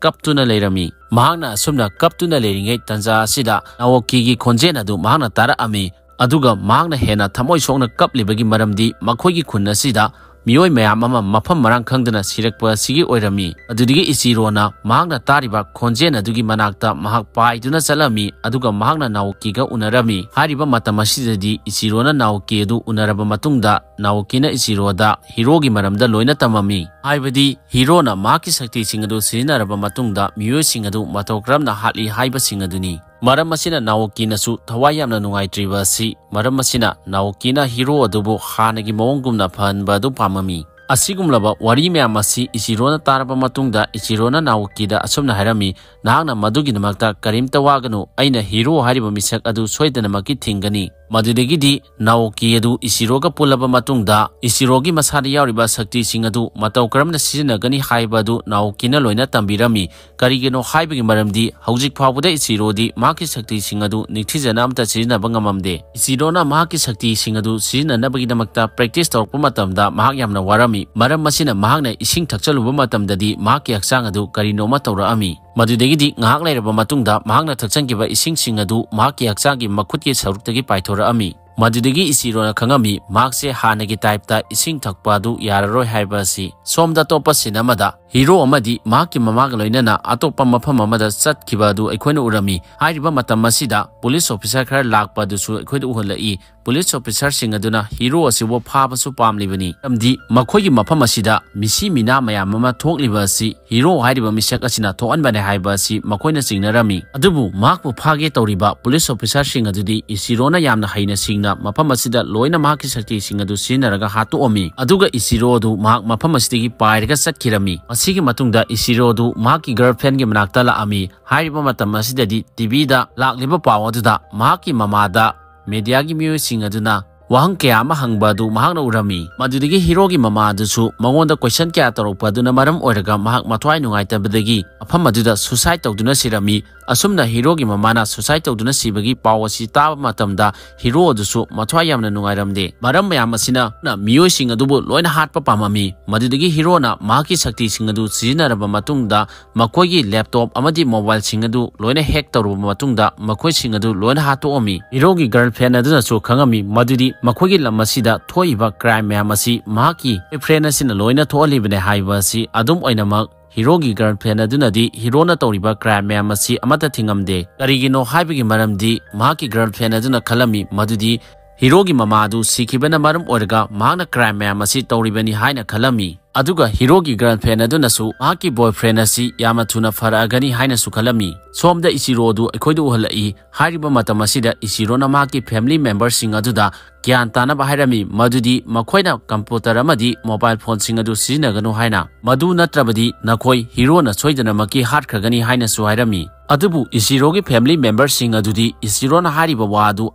ꯀꯞꯇꯨꯅ ꯂꯩꯔꯝꯃꯤ꯫ ꯃꯍꯥꯛꯅ ꯑꯁꯨꯝꯅ ꯀꯞꯇꯨꯅ ꯂꯩꯔꯤꯉꯩ ꯇꯟꯖꯥ ꯑꯁꯤꯗ ꯅꯥꯑꯣꯀꯤꯒꯤ ꯈꯣꯟꯖꯦꯜ ꯑꯗꯨ ꯃꯍꯥꯛꯅ ꯇꯥꯔꯛꯑꯝꯃꯤ꯫ ꯑꯗꯨꯒ ꯃꯍꯥꯛꯅ ꯍꯦꯟꯅ ꯊꯃꯣꯏ ꯁꯣꯛꯅ ꯀꯞꯂꯤꯕꯒꯤ ꯃꯔꯝꯗꯤ ꯃꯈꯣꯏꯒꯤ ꯈꯨꯟ ꯑꯁꯤꯗ ꯃꯤꯑꯣꯏ ꯃꯌꯥꯝ ꯑꯃ ꯃꯐꯝ ꯃꯔꯥꯡ ꯈꯪꯗꯅ ꯁꯤꯔꯛꯄ ꯑꯁꯤꯒꯤ ꯑꯣꯏꯔꯝꯃꯤ꯫ ꯑꯗꯨꯗꯒꯤ ꯏꯆꯤꯔꯣꯅ ꯃꯍꯥꯛꯅ ꯇꯥꯔꯤꯕ ꯈꯣꯟꯖꯦꯜ ꯑꯗꯨꯒꯤ ꯃꯅꯥꯛꯇ ꯃꯍꯥꯛ ꯄꯥꯏꯗꯨꯅ ꯆꯠꯂꯝꯃꯤ, ꯑꯗꯨꯒ ꯃꯍꯥꯛꯅ ꯅꯥꯑꯣꯀꯤꯒ ꯎꯅꯔꯝꯃꯤ꯫ ꯍꯥꯏꯔꯤꯕ ꯃꯇꯝ ꯑꯁꯤꯗꯗꯤ ꯏꯆꯤꯔꯣꯅ ꯅꯥꯑꯣꯀꯤ ꯑꯗꯨ ꯎꯅꯔꯕ ꯃꯇꯨꯡꯗ ꯅꯥꯑꯣꯀꯤꯅ ꯏꯆꯤꯔꯣꯗ ꯍꯤꯔꯣꯒꯤ ꯃꯔꯝꯗ ꯂꯣꯏꯅ ꯇꯝꯃꯝꯃꯤ꯫ ꯍꯥꯏꯕꯗꯤ ꯍꯤꯔꯣꯅ ꯃꯍꯥꯛꯀꯤ ꯁꯛꯇꯤꯁꯤꯡ ꯑꯗꯨ ꯁꯤꯖꯤꯟꯅꯔꯕ ꯃꯇꯨꯡꯗ ꯃꯤꯑꯣꯏꯁꯤꯡ ꯑꯗꯨ ꯃꯇꯧ ꯀꯔꯝꯅ ꯍꯥꯠꯂꯤ ꯍꯥꯏꯕꯁꯤꯡ ꯑꯗꯨꯅꯤ꯫ ꯃꯔꯝ ꯑꯁꯤꯅ ꯅꯥꯑꯣꯀꯤꯅꯁꯨ ꯊꯋꯥꯏ ꯌꯥꯝꯅ ꯅꯨꯡꯉꯥꯏꯇ꯭ꯔꯤꯕ ꯑꯁꯤ, ꯃꯔꯝ ꯑꯁꯤꯅ ꯅꯥꯑꯣꯀꯤꯅ ꯍꯤꯔꯣ ꯑꯗꯨꯕꯨ ꯍꯥꯟꯅꯒꯤ ꯃꯑꯣꯡꯒꯨꯝꯅ ꯐꯍꯟꯕ ꯑꯗꯨ ꯄꯥꯝꯃꯝꯃꯤ꯫ ꯑꯁꯤꯒꯨꯝꯂꯕ ꯋꯥꯔꯤ ꯃꯌꯥꯝ ꯑꯁꯤ ꯏꯆꯤꯔꯣꯅ ꯇꯥꯔꯕ ꯃꯇꯨꯡꯗ ꯏꯆꯤꯔꯣꯅ ꯅꯥꯑꯣꯀꯤꯗ ꯑꯁꯨꯝꯅ ꯍꯥꯏꯔꯝꯃꯤ, "ꯅꯍꯥꯛꯅ ꯃꯗꯨꯒꯤꯗꯃꯛꯇ ꯀꯔꯤꯝꯇ ꯋꯥꯒꯅꯨ, ꯑꯩꯅ ꯍꯤꯔꯣ ꯍꯥꯏꯔꯤꯕ ꯃꯤꯁꯛ ꯑꯗꯨ ꯁꯣꯏꯗꯅꯃꯛꯀꯤ ꯊꯤꯡꯒꯅꯤ"꯫ ꯃꯗꯨꯗꯒꯤꯗꯤ ꯅꯥꯑꯣꯀꯤ ꯑꯗꯨ ꯏꯆꯤꯔꯣꯒ ꯄꯨꯜꯂꯕ ꯃꯇꯨꯡꯗ ꯏꯆꯤꯔꯣꯒꯤ ꯃꯁꯥꯗ ꯌꯥꯎꯔꯤꯕ ꯁꯛꯇꯤꯁꯤꯡ ꯑꯗꯨ ꯃꯇꯧ ꯀꯔꯝꯅ ꯁꯤꯖꯤꯟꯅꯒꯅꯤ ꯍꯥꯏꯕ ꯑꯗꯨ ꯅꯥꯑꯣꯀꯤꯅ ꯂꯣꯏꯅ ꯇꯝꯕꯤꯔꯝꯃꯤ꯫ ꯀꯔꯤꯒꯤꯅꯣ ꯍꯥꯏꯕꯒꯤ ꯃꯔꯝꯗꯤ ꯍꯧꯖꯤꯛ ꯐꯥꯎꯕꯗ ꯏꯆꯤꯔꯣꯗꯤ ꯃꯍꯥꯛꯀꯤ ꯁꯛꯇꯤꯁꯤꯡ ꯑꯗꯨ ꯅꯤꯡꯊꯤꯖꯅ ꯑꯃꯠꯇ ꯁꯤꯖꯤꯟꯅꯕ ꯉꯝꯃꯝꯗꯦ꯫ ꯏꯆꯤꯔꯣꯅ ꯃꯍꯥꯛꯀꯤ ꯁꯛꯇꯤꯁꯤꯡ ꯑꯗꯨ ꯁꯤꯖꯤꯟꯅꯅꯕꯒꯤꯗꯃꯛꯇ practice ꯇꯧꯔꯛꯄ ꯃꯇꯝꯗ ꯃꯍꯥꯛ ꯌꯥꯝꯅ ꯋꯥꯔꯝꯃꯤ꯫ ꯃꯔꯝ ꯑꯁꯤꯅ ꯃꯍꯥꯛꯅ ꯏꯁꯤꯡ ꯊꯛꯆꯜꯂꯨꯕ ꯃꯇꯝꯗꯗꯤ ꯃꯍꯥꯛꯀꯤ ꯍꯛꯆꯥꯡ ꯑꯗꯨ ꯀꯔꯤꯅꯣꯃ ꯇꯧꯔꯛꯑꯝꯃꯤ꯫ ꯃꯗꯨꯗꯒꯤꯗꯤ ꯉꯥꯏꯍꯥꯛ ꯂꯩꯔꯕ ꯃꯇꯨꯡꯗ ꯃꯍꯥꯛꯅ ꯊꯛꯆꯟꯈꯤꯕ ꯏꯁꯤꯡꯁꯤꯡ ꯑꯗꯨ ꯃꯍꯥꯛꯀꯤ ꯍꯛꯆꯥꯡꯒꯤ ꯃꯈꯨꯠꯀꯤ ꯁꯔꯨꯛꯇꯒꯤ ꯄꯥꯏꯊꯣꯔꯛꯑꯝꯃꯤ꯫ ꯃꯗꯨꯗꯒꯤ ꯏꯆꯤꯔꯣꯅ ꯈꯪꯉꯝꯃꯤ ꯃꯍꯥꯛꯁꯦ ꯍꯥꯟꯅꯒꯤ type ꯇ ꯏꯁꯤꯡ ꯊꯛꯄ ꯑꯗꯨ ꯌꯥꯔꯔꯣꯏ ꯍꯥꯏꯕ ꯑꯁꯤ꯫ ꯁꯣꯝꯗ ꯑꯇꯣꯞꯄ scene ꯑꯃꯗ ꯍꯤꯔꯣ ꯑꯃꯗꯤ ꯃꯍꯥꯛꯀꯤ ꯃꯃꯥꯒ ꯂꯣꯏꯅꯅ ꯑꯇꯣꯞꯄ ꯃꯐꯝ ꯑꯃꯗ ꯆꯠꯈꯤꯕ ꯑꯗꯨ ꯑꯩꯈꯣꯏꯅ ꯎꯔꯝꯃꯤ꯫ ꯍꯥꯏꯔꯤꯕ ꯃꯇꯝ ꯑꯁꯤꯗ police officer ꯈꯔ ꯂꯥꯛꯄ ꯑꯗꯨꯁꯨ ꯑꯩꯈꯣꯏꯗ ꯎꯍꯜꯂꯛꯏ꯫ Police officer ꯁꯤꯡ ꯑꯗꯨꯅ ꯍꯤꯔꯣ ꯑꯁꯤꯕꯨ ꯐꯥꯕꯁꯨ ꯄꯥꯝꯂꯤꯕꯅꯤ, ꯃꯔꯝꯗꯤ ꯃꯈꯣꯏꯒꯤ ꯃꯐꯝ ꯑꯁꯤꯗ ꯃꯤꯁꯤ ꯃꯤꯅꯥ ꯃꯌꯥꯝ ꯑꯃ ꯊꯣꯛꯂꯤꯕ ꯑꯁꯤ ꯍꯤꯔꯣ ꯍꯥꯏꯔꯤꯕ ꯃꯤꯁꯛ ꯑꯁꯤꯅ ꯊꯣꯛꯍꯟꯕꯅꯦ ꯍꯥꯏꯕ ꯑꯁꯤ ꯃꯈꯣꯏꯅ ꯆꯤꯡꯅꯔꯝꯃꯤ꯫ ꯑꯗꯨꯕꯨ ꯃꯍꯥꯛꯄꯨ ꯐꯥꯒꯦ ꯇꯧꯔꯤꯕ police officer ꯁꯤꯡ ꯑꯗꯨꯗꯤ ꯏꯆꯤꯔꯣꯅ ꯌꯥꯝꯅ ꯍꯩꯅ ꯁꯤꯡꯅ ꯃꯐꯝ ꯑꯁꯤꯗ ꯂꯣꯏꯅ ꯃꯍꯥꯛꯀꯤ ꯁꯛꯇꯤꯁꯤꯡ ꯑꯗꯨ ꯁꯤꯖꯤꯟꯅꯔꯒ ꯍꯥꯠꯇꯣꯛꯑꯝꯃꯤ꯫ ꯑꯗꯨꯒ ꯏꯆꯤꯔꯣ ꯑꯗꯨ ꯃꯍꯥꯛ ꯃꯐꯝ ꯑꯁꯤꯗꯒꯤ ꯄꯥꯏꯔꯒ ꯆꯠꯈꯤꯔꯝꯃꯤ꯫ ꯃꯁꯤꯒꯤ ꯃꯇꯨꯡꯗ ꯏꯆꯤꯔꯣ ꯑꯗꯨ ꯃꯍꯥꯛꯀꯤ girlfriend ꯒꯤ ꯃꯅꯥꯛꯇ ꯂꯥꯛꯑꯝꯃꯤ꯫ ꯍꯥꯏꯔꯤꯕ ꯃꯇꯝ ꯑꯁꯤꯗꯗꯤ T V ꯗ ꯂꯥꯛꯂꯤꯕ ꯄꯥꯎ ꯑꯗꯨꯗ ꯃꯍꯥꯛꯀꯤ ꯃꯃꯥꯗ media ꯒꯤ ꯃꯤꯑꯣꯏꯁꯤꯡ ꯑꯗꯨꯅ ꯋꯥꯍꯪ ꯀꯌꯥ ꯑꯃ ꯍꯪꯕ ꯑꯗꯨ ꯃꯍꯥꯛꯅ ꯎꯔꯝꯃꯤ꯫ ꯃꯗꯨꯗꯒꯤ ꯍꯤꯔꯣꯒꯤ ꯃꯃꯥ ꯑꯗꯨꯁꯨ ꯃꯉꯣꯟꯗ question ꯀꯌꯥ ꯇꯧꯔꯛꯄ ꯑꯗꯨꯅ ꯃꯔꯝ ꯑꯣꯏꯔꯒ ꯃꯍꯥꯛ ꯃꯊ꯭ꯋꯥꯏ ꯅꯨꯡꯉꯥꯏꯇꯕꯗꯒꯤ ꯃꯐꯝ ꯑꯗꯨꯗ suicide ꯇꯧꯗꯨꯅ ꯁꯤꯔꯝꯃꯤ꯫ ꯑꯁꯨꯝꯅ ꯍꯤꯔꯣꯒꯤ ꯃꯃꯥꯅ suicide ꯇꯧꯗꯨꯅ ꯁꯤꯕꯒꯤ ꯄꯥꯎ ꯑꯁꯤ ꯇꯥꯕ ꯃꯇꯝꯗ ꯍꯤꯔꯣ ꯑꯗꯨꯁꯨ ꯃꯊ꯭ꯋꯥꯏ ꯌꯥꯝꯅ ꯅꯨꯡꯉꯥꯏꯔꯝꯗꯦ꯫ ꯃꯔꯝ ꯃꯌꯥꯝ ꯑꯁꯤꯅ ꯃꯤꯑꯣꯏꯁꯤꯡ ꯑꯗꯨꯕꯨ ꯂꯣꯏꯅ ꯍꯥꯠꯄ ꯄꯥꯝꯂꯝꯃꯤ꯫ ꯃꯗꯨꯗꯒꯤ ꯍꯤꯔꯣꯅ ꯃꯍꯥꯛꯀꯤ ꯁꯛꯇꯤꯁꯤꯡ ꯑꯗꯨ ꯁꯤꯖꯤꯟꯅꯔꯕ ꯃꯇꯨꯡꯗ ꯃꯈꯣꯏꯒꯤ laptop ꯑꯃꯗꯤ mobileꯁꯤꯡ ꯑꯗꯨ ꯂꯣꯏꯅ hack ꯇꯧꯔꯕ ꯃꯇꯨꯡꯗ ꯃꯈꯣꯏꯁꯤꯡ ꯑꯗꯨ ꯂꯣꯏꯅ ꯍꯥꯠꯇꯣꯛꯂꯝꯃꯤ꯫ ꯍꯤꯔꯣꯒꯤ girlfriend ꯑꯗꯨꯅꯁꯨ ꯈꯪꯂꯝꯃꯤ ꯃꯗꯨꯗꯤ ꯃꯈꯣꯏꯒꯤ ꯂꯝ ꯑꯁꯤꯗ ꯊꯣꯛꯏꯕ crime ꯃꯌꯥꯝ ꯑꯁꯤ ꯃꯍꯥꯛꯀꯤ boyfriend ꯑꯁꯤꯅ ꯂꯣꯏꯅ ꯊꯣꯛꯍꯜꯂꯤꯕꯅꯦ ꯍꯥꯏꯕ ꯑꯁꯤ꯫ ꯑꯗꯨꯝ ꯑꯣꯏꯅꯃꯛ ꯍꯤꯔꯣꯒꯤ girlfriend ꯑꯗꯨꯅꯗꯤ ꯍꯤꯔꯣꯅ ꯇꯧꯔꯤꯕ crime ꯃꯌꯥꯝ ꯑꯁꯤ ꯑꯃꯠꯇ ꯊꯤꯡꯉꯝꯗꯦ꯫ ꯀꯔꯤꯒꯤꯅꯣ ꯍꯥꯏꯕꯒꯤ ꯃꯔꯝꯗꯤ ꯃꯍꯥꯛꯀꯤ girlfriend ꯑꯗꯨꯅ ꯈꯜꯂꯝꯃꯤ ꯃꯗꯨꯗꯤ ꯍꯤꯔꯣꯒꯤ ꯃꯃꯥ ꯑꯗꯨ ꯁꯤꯈꯤꯕꯅ ꯃꯔꯝ ꯑꯣꯏꯔꯒ ꯃꯍꯥꯛꯅ crime ꯃꯌꯥꯝ ꯑꯁꯤ ꯇꯧꯔꯤꯕꯅꯤ ꯍꯥꯏꯅ ꯈꯜꯂꯝꯃꯤ꯫ ꯑꯗꯨꯒ ꯍꯤꯔꯣꯒꯤ girlfriend ꯑꯗꯨꯅꯁꯨ ꯃꯍꯥꯛꯀꯤ boyfriend ꯑꯁꯤ ꯌꯥꯝꯅ ꯊꯨꯅ ꯐꯔꯛꯑꯒꯅꯤ ꯍꯥꯏꯅꯁꯨ ꯈꯜꯂꯝꯃꯤ꯫ ꯁꯣꯝꯗ ꯏꯆꯤꯔꯣ ꯑꯗꯨ ꯑꯩꯈꯣꯏꯗ ꯎꯍꯜꯂꯛꯏ꯫ ꯍꯥꯏꯔꯤꯕ ꯃꯇꯝ ꯑꯁꯤꯗ ꯏꯆꯤꯔꯣꯅ ꯃꯍꯥꯛꯀꯤ family memberꯁꯤꯡ ꯑꯗꯨꯗ ꯒ꯭ꯌꯥꯟ ꯇꯥꯅꯕ ꯍꯥꯏꯔꯝꯃꯤ ꯃꯗꯨꯗꯤ ꯃꯈꯣꯏꯅ computer ꯑꯃꯗꯤ mobile phoneꯁꯤꯡ ꯑꯗꯨ ꯁꯤꯖꯤꯟꯅꯒꯅꯨ ꯍꯥꯏꯅ, ꯃꯗꯨ ꯅꯠꯇ꯭ꯔꯕꯗꯤ ꯅꯈꯣꯏ ꯍꯤꯔꯣꯅ ꯁꯣꯏꯗꯅꯃꯛꯀꯤ ꯍꯥꯠꯈ꯭ꯔꯒꯅꯤ ꯍꯥꯏꯅꯁꯨ ꯍꯥꯏꯔꯝꯃꯤ꯫ ꯑꯗꯨꯕꯨ ꯏꯆꯤꯔꯣꯒꯤ family memberꯁꯤꯡ ꯑꯗꯨꯗꯤ ꯏꯆꯤꯔꯣꯅ ꯍꯥꯏꯔꯤꯕ ꯋꯥ ꯑꯗꯨ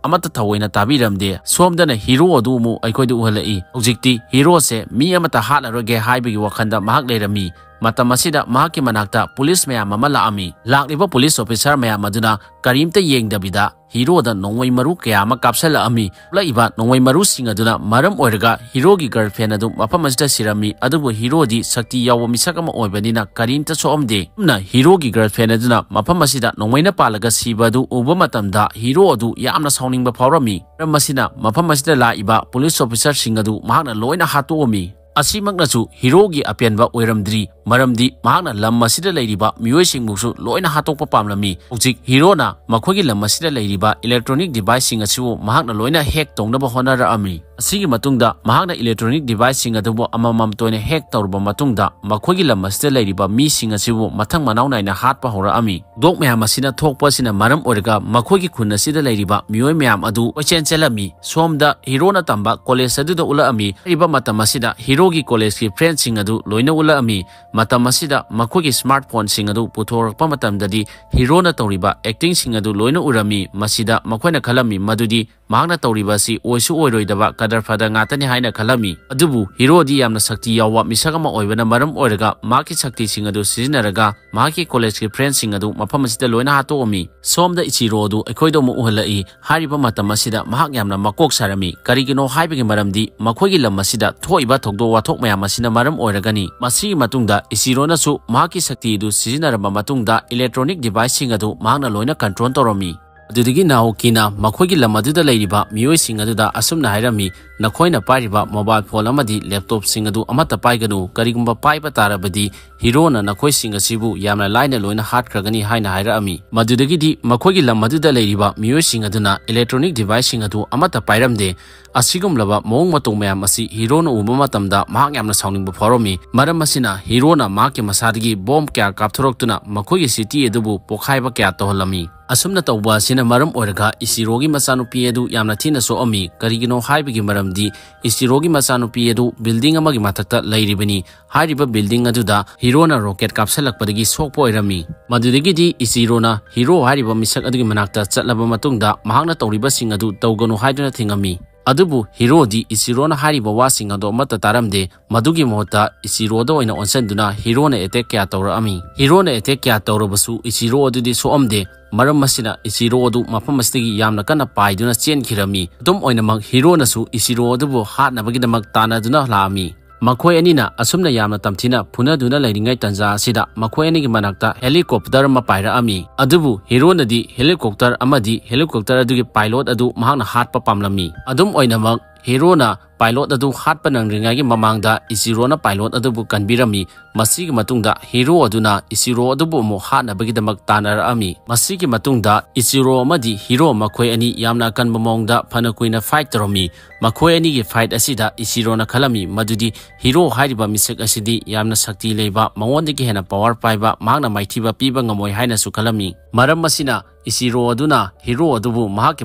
ꯑꯃꯠꯇ ꯊꯑꯣꯏꯅ ꯇꯥꯕꯤꯔꯝꯗꯦ꯫ ꯁꯣꯝꯗꯅ ꯍꯤꯔꯣ ꯑꯗꯨ ꯑꯃꯨꯛ ꯑꯩꯈꯣꯏꯗ ꯎꯍꯜꯂꯛꯏ꯫ ꯍꯧꯖꯤꯛꯇꯤ ꯍꯤꯔꯣꯁꯦ ꯃꯤ ꯑꯃꯠꯇ ꯍꯥꯠꯂꯔꯣꯏꯒꯦ ꯍꯥꯏꯕꯒꯤ ꯋꯥꯈꯜꯗ ꯃꯍꯥꯛ ꯂꯩꯔꯝꯃꯤ꯫ ꯃꯇꯝ ꯑꯁꯤꯗ ꯃꯍꯥꯛꯀꯤ ꯃꯅꯥꯛꯇ police ꯃꯌꯥꯝ ꯑꯃ ꯂꯥꯛꯂꯝꯃꯤ꯫ ꯂꯥꯛꯂꯤꯕ police officer ꯃꯌꯥꯝ ꯑꯗꯨꯅ ꯀꯔꯤꯝꯇ ꯌꯦꯡꯗꯕꯤꯗ ꯍꯤꯔꯣꯗ ꯅꯣꯡꯃꯩ ꯃꯔꯨ ꯀꯌꯥ ꯑꯃ ꯀꯥꯞꯁꯤꯜꯂꯛꯂꯝꯃꯤ꯫ ꯀꯥꯞꯂꯛꯂꯤꯕ ꯅꯣꯡꯃꯩ ꯃꯔꯨꯁꯤꯡ ꯑꯗꯨꯅ ꯃꯔꯝ ꯑꯣꯏꯔꯒ ꯍꯤꯔꯣꯒꯤ girlfriend ꯑꯗꯨ ꯃꯐꯝ ꯑꯁꯤꯗ ꯁꯤꯔꯝꯃꯤ꯫ ꯑꯗꯨꯕꯨ ꯍꯤꯔꯣꯗꯤ ꯁꯛꯇꯤ ꯌꯥꯎꯕ ꯃꯤꯁꯛ ꯑꯃ ꯑꯣꯏꯕꯅꯤꯅ ꯀꯔꯤꯝꯇ ꯁꯣꯛꯂꯝꯗꯦ꯫ ꯑꯁꯨꯝꯅ ꯍꯤꯔꯣꯒꯤ girlfriend ꯑꯗꯨꯅ ꯃꯐꯝ ꯑꯁꯤꯗ ꯅꯣꯡꯃꯩꯅ ꯄꯥꯜꯂꯒ ꯁꯤꯕ ꯑꯗꯨ ꯎꯕ ꯃꯇꯝꯗ ꯍꯤꯔꯣ ꯑꯗꯨ ꯌꯥꯝꯅ ꯁꯥꯎꯅꯤꯡꯕ ꯐꯥꯎꯔꯝꯃꯤ꯫ ꯃꯔꯝ ꯑꯁꯤꯅ ꯃꯐꯝ ꯑꯁꯤꯗ ꯂꯥꯛꯂꯤꯕ police officerꯁꯤꯡ ꯑꯗꯨ ꯃꯍꯥꯛꯅ ꯂꯣꯏꯅ ꯍꯥꯠꯇꯣꯛꯂꯝꯃꯤ꯫ ꯑꯁꯤꯃꯛꯅꯁꯨ ꯍꯤꯔꯣꯒꯤ ꯑꯄꯦꯟꯕ ꯑꯣꯏꯔꯝꯗ꯭ꯔꯤ, ꯃꯔꯝꯗꯤ ꯃꯍꯥꯛꯅ ꯂꯝ ꯑꯁꯤꯗ ꯂꯩꯔꯤꯕ ꯃꯤꯑꯣꯏꯁꯤꯡꯕꯨꯁꯨ ꯂꯣꯏꯅ ꯍꯥꯠꯇꯣꯛꯄ ꯄꯥꯝꯂꯝꯃꯤ꯫ ꯍꯧꯖꯤꯛ ꯍꯤꯔꯣꯅ ꯃꯈꯣꯏꯒꯤ ꯂꯝ ꯑꯁꯤꯗ ꯂꯩꯔꯤꯕ electronic deviceꯁꯤꯡ ꯑꯁꯤꯕꯨ ꯃꯍꯥꯛꯅ ꯂꯣꯏꯅ hack ꯇꯧꯅꯕ ꯍꯣꯠꯅꯔꯛꯂꯝꯃꯤ꯫ ꯑꯁꯤꯒꯤ ꯃꯇꯨꯡꯗ ꯃꯍꯥꯛꯅ electronic deviceꯁꯤꯡ ꯑꯗꯨꯕꯨ ꯑꯃꯃꯝꯇ ꯑꯣꯏꯅ hack ꯇꯧꯔꯕ ꯃꯇꯨꯡꯗ ꯃꯈꯣꯏꯒꯤ ꯂꯝ ꯑꯁꯤꯗ ꯂꯩꯔꯤꯕ ꯃꯤꯁꯤꯡ ꯑꯁꯤꯕꯨ ꯃꯊꯪ ꯃꯅꯥꯎ ꯅꯥꯏꯅ ꯍꯥꯠꯄ ꯍꯧꯔꯛꯂꯝꯃꯤ꯫ ꯊꯧꯗꯣꯛ ꯃꯌꯥꯝ ꯑꯁꯤꯅ ꯊꯣꯛꯄ ꯑꯁꯤꯅ ꯃꯔꯝ ꯑꯣꯏꯔꯒ ꯃꯈꯣꯏꯒꯤ ꯈꯨꯟ ꯑꯁꯤꯗ ꯂꯩꯔꯤꯕ ꯃꯤꯑꯣꯏ ꯃꯌꯥꯝ ꯑꯗꯨ ꯀꯣꯏꯆꯦꯟ ꯆꯦꯜꯂꯝꯃꯤ꯫ ꯁꯣꯝꯗ ꯍꯤꯔꯣꯅ ꯇꯝꯕ college ꯑꯗꯨꯗ ꯎꯠꯂꯛꯂꯝꯃꯤ꯫ ꯍꯥꯏꯔꯤꯕ ꯃꯇꯝ ꯑꯁꯤꯗ ꯍꯤꯔꯣ ꯃꯈꯣꯏꯒꯤ ꯀꯣꯂꯦꯖꯀꯤ ꯐ꯭ꯔꯦꯟꯁꯤꯡ ꯑꯗꯨ ꯂꯣꯏꯅ ꯎꯠꯂꯛꯑꯝꯃꯤ꯫ ꯃꯇꯝ ꯑꯁꯤꯗ ꯃꯈꯣꯏꯒꯤ ꯁ꯭ꯃꯥꯔꯠ ꯐꯣꯟꯁꯤꯡ ꯑꯗꯨ ꯄꯨꯊꯣꯔꯛꯄ ꯃꯇꯝꯗꯗꯤ ꯍꯤꯔꯣꯅ ꯇꯧꯔꯤꯕ ꯑꯦꯛꯇꯤꯡꯁꯤꯡ ꯑꯗꯨ ꯂꯣꯏꯅ ꯎꯔꯝꯃꯤ꯫ ꯃꯁꯤꯗ ꯃꯈꯣꯏꯅ ꯈꯜꯂꯝꯃꯤ ꯃꯗꯨꯗꯤ ꯃꯍꯥꯛꯅ ꯇꯧꯔꯤꯕ ꯑꯁꯤ ꯑꯣꯏꯁꯨ ꯑꯣꯏꯔꯣꯏꯗꯕ ꯀꯗꯔ ꯐꯗꯔ ꯉꯥꯛꯇꯅꯤ ꯍꯥꯏꯅ ꯈꯜꯂꯝꯃꯤ꯫ ꯑꯗꯨꯕꯨ ꯍꯤꯔꯣꯗꯤ ꯌꯥꯝꯅ ꯁꯛꯇꯤ ꯌꯥꯎꯕ ꯃꯤꯁꯛ ꯑꯃ ꯑꯣꯏꯕꯅ ꯃꯔꯝ ꯑꯣꯏꯔꯒ ꯃꯍꯥꯛꯀꯤ ꯁꯛꯇꯤꯁꯤꯡ ꯑꯗꯨ ꯁꯤꯖꯤꯟꯅꯔꯒ ꯃꯍꯥꯛꯀꯤ ꯀꯣꯂꯦꯖꯀꯤ ꯐ꯭ꯔꯦꯟꯁꯤꯡ ꯑꯗꯨ ꯃꯐꯝ ꯑꯁꯤꯗ ꯂꯣꯏꯅ ꯍꯥꯠꯇꯣꯛꯑꯝꯃꯤ꯫ ꯁꯣꯝꯗ ꯏꯆꯤꯔꯣ ꯑꯗꯨ ꯑꯩꯈꯣꯏꯗ ꯑꯃꯨꯛ ꯎꯍꯜꯂꯛꯏ꯫ ꯍꯥꯏꯔꯤꯕ ꯃꯇꯝ ꯑꯁꯤꯗ ꯃꯍꯥꯛ ꯌꯥꯝꯅ ꯃꯀꯣꯛ ꯁꯥꯔꯝꯃꯤ꯫ ꯀꯔꯤꯒꯤꯅꯣ ꯍꯥꯏꯕꯒꯤ ꯃꯔꯝꯗꯤ ꯃꯈꯣꯏꯒꯤ ꯂꯝ ꯑꯁꯤꯗ ꯊꯣꯛꯏꯕ ꯊꯧꯗꯣꯛ ꯋꯥꯊꯣꯛ ꯃꯌꯥꯝ ꯑꯁꯤꯅ ꯃꯔꯝ ꯑꯣꯏꯔꯒꯅꯤ꯫ ꯃꯁꯤꯒꯤ ꯃꯇꯨꯡꯗ ꯏꯆꯤꯔꯣꯅꯁꯨ ꯃꯍꯥꯛꯀꯤ ꯁꯛꯇꯤ ꯑꯗꯨ ꯁꯤꯖꯤꯟꯅꯔꯕ ꯃꯇꯨꯡꯗ ꯏꯂꯦꯛꯇ꯭ꯔꯣꯅꯤꯛ ꯗꯤꯚꯥꯏꯁꯁꯤꯡ ꯑꯗꯨ ꯃꯍꯥꯛꯅ ꯂꯣꯏꯅ ꯀꯟꯇ꯭ꯔꯣꯜ ꯇꯧꯔꯝꯃꯤ꯫ ꯑꯗꯨꯗꯒꯤ ꯅꯥꯑꯣꯀꯤꯅ ꯃꯈꯣꯏꯒꯤ ꯂꯝ ꯑꯗꯨꯗ ꯂꯩꯔꯤꯕ ꯃꯤꯑꯣꯏꯁꯤꯡ ꯑꯗꯨꯗ ꯑꯁꯨꯝꯅ ꯍꯥꯏꯔꯝꯃꯤ, "ꯅꯈꯣꯏꯅ ꯄꯥꯏꯔꯤꯕ ꯃꯣꯕꯥꯏꯜ ꯐꯣꯟ ꯑꯃꯗꯤ ꯂꯦꯞꯇꯣꯞꯁꯤꯡ ꯑꯗꯨ ꯑꯃꯠꯇ ꯄꯥꯏꯒꯅꯨ꯫ ꯀꯔꯤꯒꯨꯝꯕ ꯄꯥꯏꯕ ꯇꯥꯔꯕꯗꯤ ꯍꯤꯔꯣꯅ ꯅꯈꯣꯏꯁꯤꯡ ꯑꯁꯤꯕꯨ ꯌꯥꯝꯅ ꯂꯥꯏꯅ ꯂꯣꯏꯅ ꯍꯥꯠꯈ꯭ꯔꯒꯅꯤ" ꯍꯥꯏꯅ ꯍꯥꯏꯔꯛꯑꯝꯃꯤ꯫ ꯃꯗꯨꯗꯒꯤꯗꯤ ꯃꯈꯣꯏꯒꯤ ꯂꯝ ꯑꯗꯨꯗ ꯂꯩꯔꯤꯕ ꯃꯤꯑꯣꯏꯁꯤꯡ ꯑꯗꯨꯅ ꯏꯂꯦꯛꯇ꯭ꯔꯣꯅꯤꯛ ꯗꯤꯚꯥꯏꯁꯁꯤꯡ ꯑꯗꯨ ꯑꯃꯠꯇ ꯄꯥꯏꯔꯝꯗꯦ꯫ ꯑꯁꯤꯒꯨꯝꯂꯕ ꯃꯑꯣꯡ ꯃꯇꯧ ꯃꯌꯥꯝ ꯑꯁꯤ ꯍꯤꯔꯣꯅ ꯎꯕ ꯃꯇꯝꯗ ꯃꯍꯥꯛ ꯌꯥꯝꯅ ꯁꯥꯎꯅꯤꯡꯕ ꯐꯥꯎꯔꯝꯃꯤ꯫ ꯃꯔꯝ ꯑꯁꯤꯅ ꯍꯤꯔꯣꯅ ꯃꯍꯥꯛꯀꯤ ꯃꯁꯥꯗꯒꯤ ꯕꯣꯝ ꯀꯌꯥ ꯀꯥꯞꯊꯣꯔꯛꯇꯨꯅ ꯃꯈꯣꯏꯒꯤ ꯁꯤꯇꯤ ꯑꯗꯨꯕꯨ ꯄꯣꯈꯥꯏꯕ ꯀꯌꯥ ꯇꯧꯍꯜꯂꯝꯃꯤ꯫ ꯑꯁꯨꯝꯅ ꯇꯧꯕ ꯑꯁꯤꯅ ꯃꯔꯝ ꯑꯣꯏꯔꯒ ꯏꯆꯤꯔꯣꯒꯤ ꯃꯆꯥꯅꯨꯄꯤ ꯑꯗꯨ ꯌꯥꯝꯅ ꯊꯤꯅ ꯁꯣꯛꯑꯝꯃꯤ꯫ ꯀꯔꯤꯒꯤꯅꯣ ꯍꯥꯏꯕꯒꯤ ꯃꯔꯝꯗꯤ ꯏꯆꯤꯔꯣꯒꯤ ꯃꯆꯥꯅꯨꯄꯤ ꯑꯗꯨ ꯕꯤꯜꯗꯤꯡ ꯑꯃꯒꯤ ꯃꯊꯛꯇ ꯂꯩꯔꯤꯕꯅꯤ꯫ ꯍꯥꯏꯔꯤꯕ ꯕꯤꯜꯗꯤꯡ ꯑꯗꯨꯗ ꯍꯤꯔꯣꯅ ꯔꯣꯀꯦꯠ ꯀꯥꯞꯁꯤꯜꯂꯛꯄꯗꯒꯤ ꯁꯣꯛꯄ ꯑꯣꯏꯔꯝꯃꯤ꯫ ꯃꯗꯨꯗꯒꯤꯗꯤ ꯏꯆꯤꯔꯣꯅ ꯍꯤꯔꯣ ꯍꯥꯏꯔꯤꯕ ꯃꯤꯁꯛ ꯑꯗꯨꯒꯤ ꯃꯅꯥꯛꯇ ꯆꯠꯂꯕ ꯃꯇꯨꯡꯗ ꯃꯍꯥꯛꯅ ꯇꯧꯔꯤꯕꯁꯤꯡ ꯑꯗꯨ ꯇꯧꯒꯅꯨ ꯍꯥꯏꯗꯨꯅ ꯊꯤꯡꯉꯝꯃꯤ꯫ ꯑꯗꯨꯕꯨ ꯍꯤꯔꯣꯗꯤ ꯏꯆꯤꯔꯣꯅ ꯍꯥꯏꯔꯤꯕ ꯋꯥꯁꯤꯡ ꯑꯗꯨ ꯑꯃꯠꯇ ꯇꯥꯔꯝꯗꯦ꯫ ꯃꯗꯨꯒꯤ ꯃꯍꯨꯠꯇ ꯏꯆꯤꯔꯣꯗ ꯑꯣꯏꯅ ꯑꯣꯟꯁꯤꯟꯗꯨꯅ ꯍꯤꯔꯣꯅ ꯑꯦꯇꯦꯛ ꯀꯌꯥ ꯇꯧꯔꯛꯑꯝꯃꯤ꯫ ꯍꯤꯔꯣꯅ ꯑꯦꯇꯦꯛ ꯀꯌꯥ ꯇꯧꯔꯕꯁꯨ ꯏꯆꯤꯔꯣ ꯑꯗꯨꯗꯤ ꯁꯣꯛꯑꯝꯗꯦ꯫ ꯃꯔꯝ ꯑꯁꯤꯅ ꯏꯆꯤꯔꯣ ꯑꯗꯨ ꯃꯐꯝ ꯑꯁꯤꯗꯒꯤ ꯌꯥꯝꯅ ꯀꯟꯅ ꯄꯥꯏꯗꯨꯅ ꯆꯦꯟꯈꯤꯔꯝꯃꯤ꯫ ꯑꯗꯨꯝ ꯑꯣꯏꯅꯃꯛ ꯍꯤꯔꯣꯅꯁꯨ ꯏꯆꯤꯔꯣ ꯑꯗꯨꯕꯨ ꯍꯥꯠꯅꯕꯒꯤꯗꯃꯛ ꯇꯥꯟꯅꯗꯨꯅ ꯂꯥꯛꯑꯝꯃꯤ꯫ ꯃꯈꯣꯏ ꯑꯅꯤꯅ ꯑꯁꯨꯝꯅ ꯌꯥꯝꯅ ꯇꯝꯊꯤꯅ ꯐꯨꯅꯗꯨꯅ ꯂꯩꯔꯤꯉꯩ ꯇꯥꯟꯖꯥ ꯑꯁꯤꯗ ꯃꯈꯣꯏ ꯑꯅꯤꯒꯤ ꯃꯅꯥꯛꯇ ꯍꯦꯂꯤꯀꯣꯞꯇꯔ ꯑꯃ ꯄꯥꯏꯔꯛꯑꯝꯃꯤ꯫ ꯑꯗꯨꯕꯨ ꯍꯤꯔꯣꯅꯗꯤ ꯍꯦꯂꯤꯀꯣꯞꯇꯔ ꯑꯃꯗꯤ ꯍꯦꯂꯤꯀꯣꯞꯇꯔ ꯑꯗꯨꯒꯤ ꯄꯥꯏꯂꯣꯠ ꯑꯗꯨ ꯃꯍꯥꯛꯅ ꯍꯥꯠꯄ ꯄꯥꯝꯂꯝꯃꯤ꯫ ꯑꯗꯨꯝ ꯑꯣꯏꯅꯃꯛ ꯍꯤꯔꯣꯅ ꯄꯥꯏꯂꯣꯠ ꯑꯗꯨ ꯍꯥꯠꯄ ꯅꯪꯗ꯭ꯔꯤꯉꯩꯒꯤ ꯃꯃꯥꯡꯗ ꯏꯆꯤꯔꯣꯅ ꯄꯥꯏꯂꯣꯠ ꯑꯗꯨꯕꯨ ꯀꯟꯕꯤꯔꯝꯃꯤ꯫ ꯃꯁꯤꯒꯤ ꯃꯇꯨꯡꯗ ꯍꯤꯔꯣ ꯑꯗꯨꯅ ꯏꯆꯤꯔꯣ ꯑꯗꯨꯕꯨ ꯑꯃꯨꯛ ꯍꯥꯠꯅꯕꯒꯤꯗꯃꯛ ꯇꯥꯟꯅꯔꯛꯑꯝꯃꯤ꯫ ꯃꯁꯤꯒꯤ ꯃꯇꯨꯡꯗ ꯏꯆꯤꯔꯣ ꯑꯃꯗꯤ ꯍꯤꯔꯣ ꯃꯈꯣꯏ ꯑꯅꯤ ꯌꯥꯝꯅ ꯑꯀꯟꯕ ꯃꯑꯣꯡꯗ ꯐꯅ ꯀꯨꯏꯅ ꯐꯥꯏꯠ ꯇꯧꯔꯝꯃꯤ꯫ ꯃꯈꯣꯏ ꯑꯅꯤꯒꯤ ꯐꯥꯏꯠ ꯑꯁꯤꯗ ꯏꯆꯤꯔꯣꯅ ꯈꯜꯂꯝꯃꯤ ꯃꯗꯨꯗꯤ ꯍꯤꯔꯣ ꯍꯥꯏꯔꯤꯕ ꯃꯤꯁꯛ ꯑꯁꯤꯗꯤ ꯌꯥꯝꯅ ꯁꯛꯇꯤ ꯂꯩꯕ, ꯃꯉꯣꯟꯗꯒꯤ ꯍꯦꯟꯅ ꯄꯋꯥꯔ ꯄꯥꯏꯕ, ꯃꯍꯥꯛꯅ ꯃꯥꯏꯊꯤꯕ ꯄꯤꯕ ꯉꯝꯃꯣꯏ ꯍꯥꯏꯅꯁꯨ ꯈꯜꯂꯝꯃꯤ꯫ ꯃꯔꯝ ꯑꯁꯤꯅ ꯏꯆꯤꯔꯣ ꯑꯗꯨꯅ ꯍꯤꯔꯣ ꯑꯗꯨꯕꯨ ꯃꯍꯥꯛꯀꯤ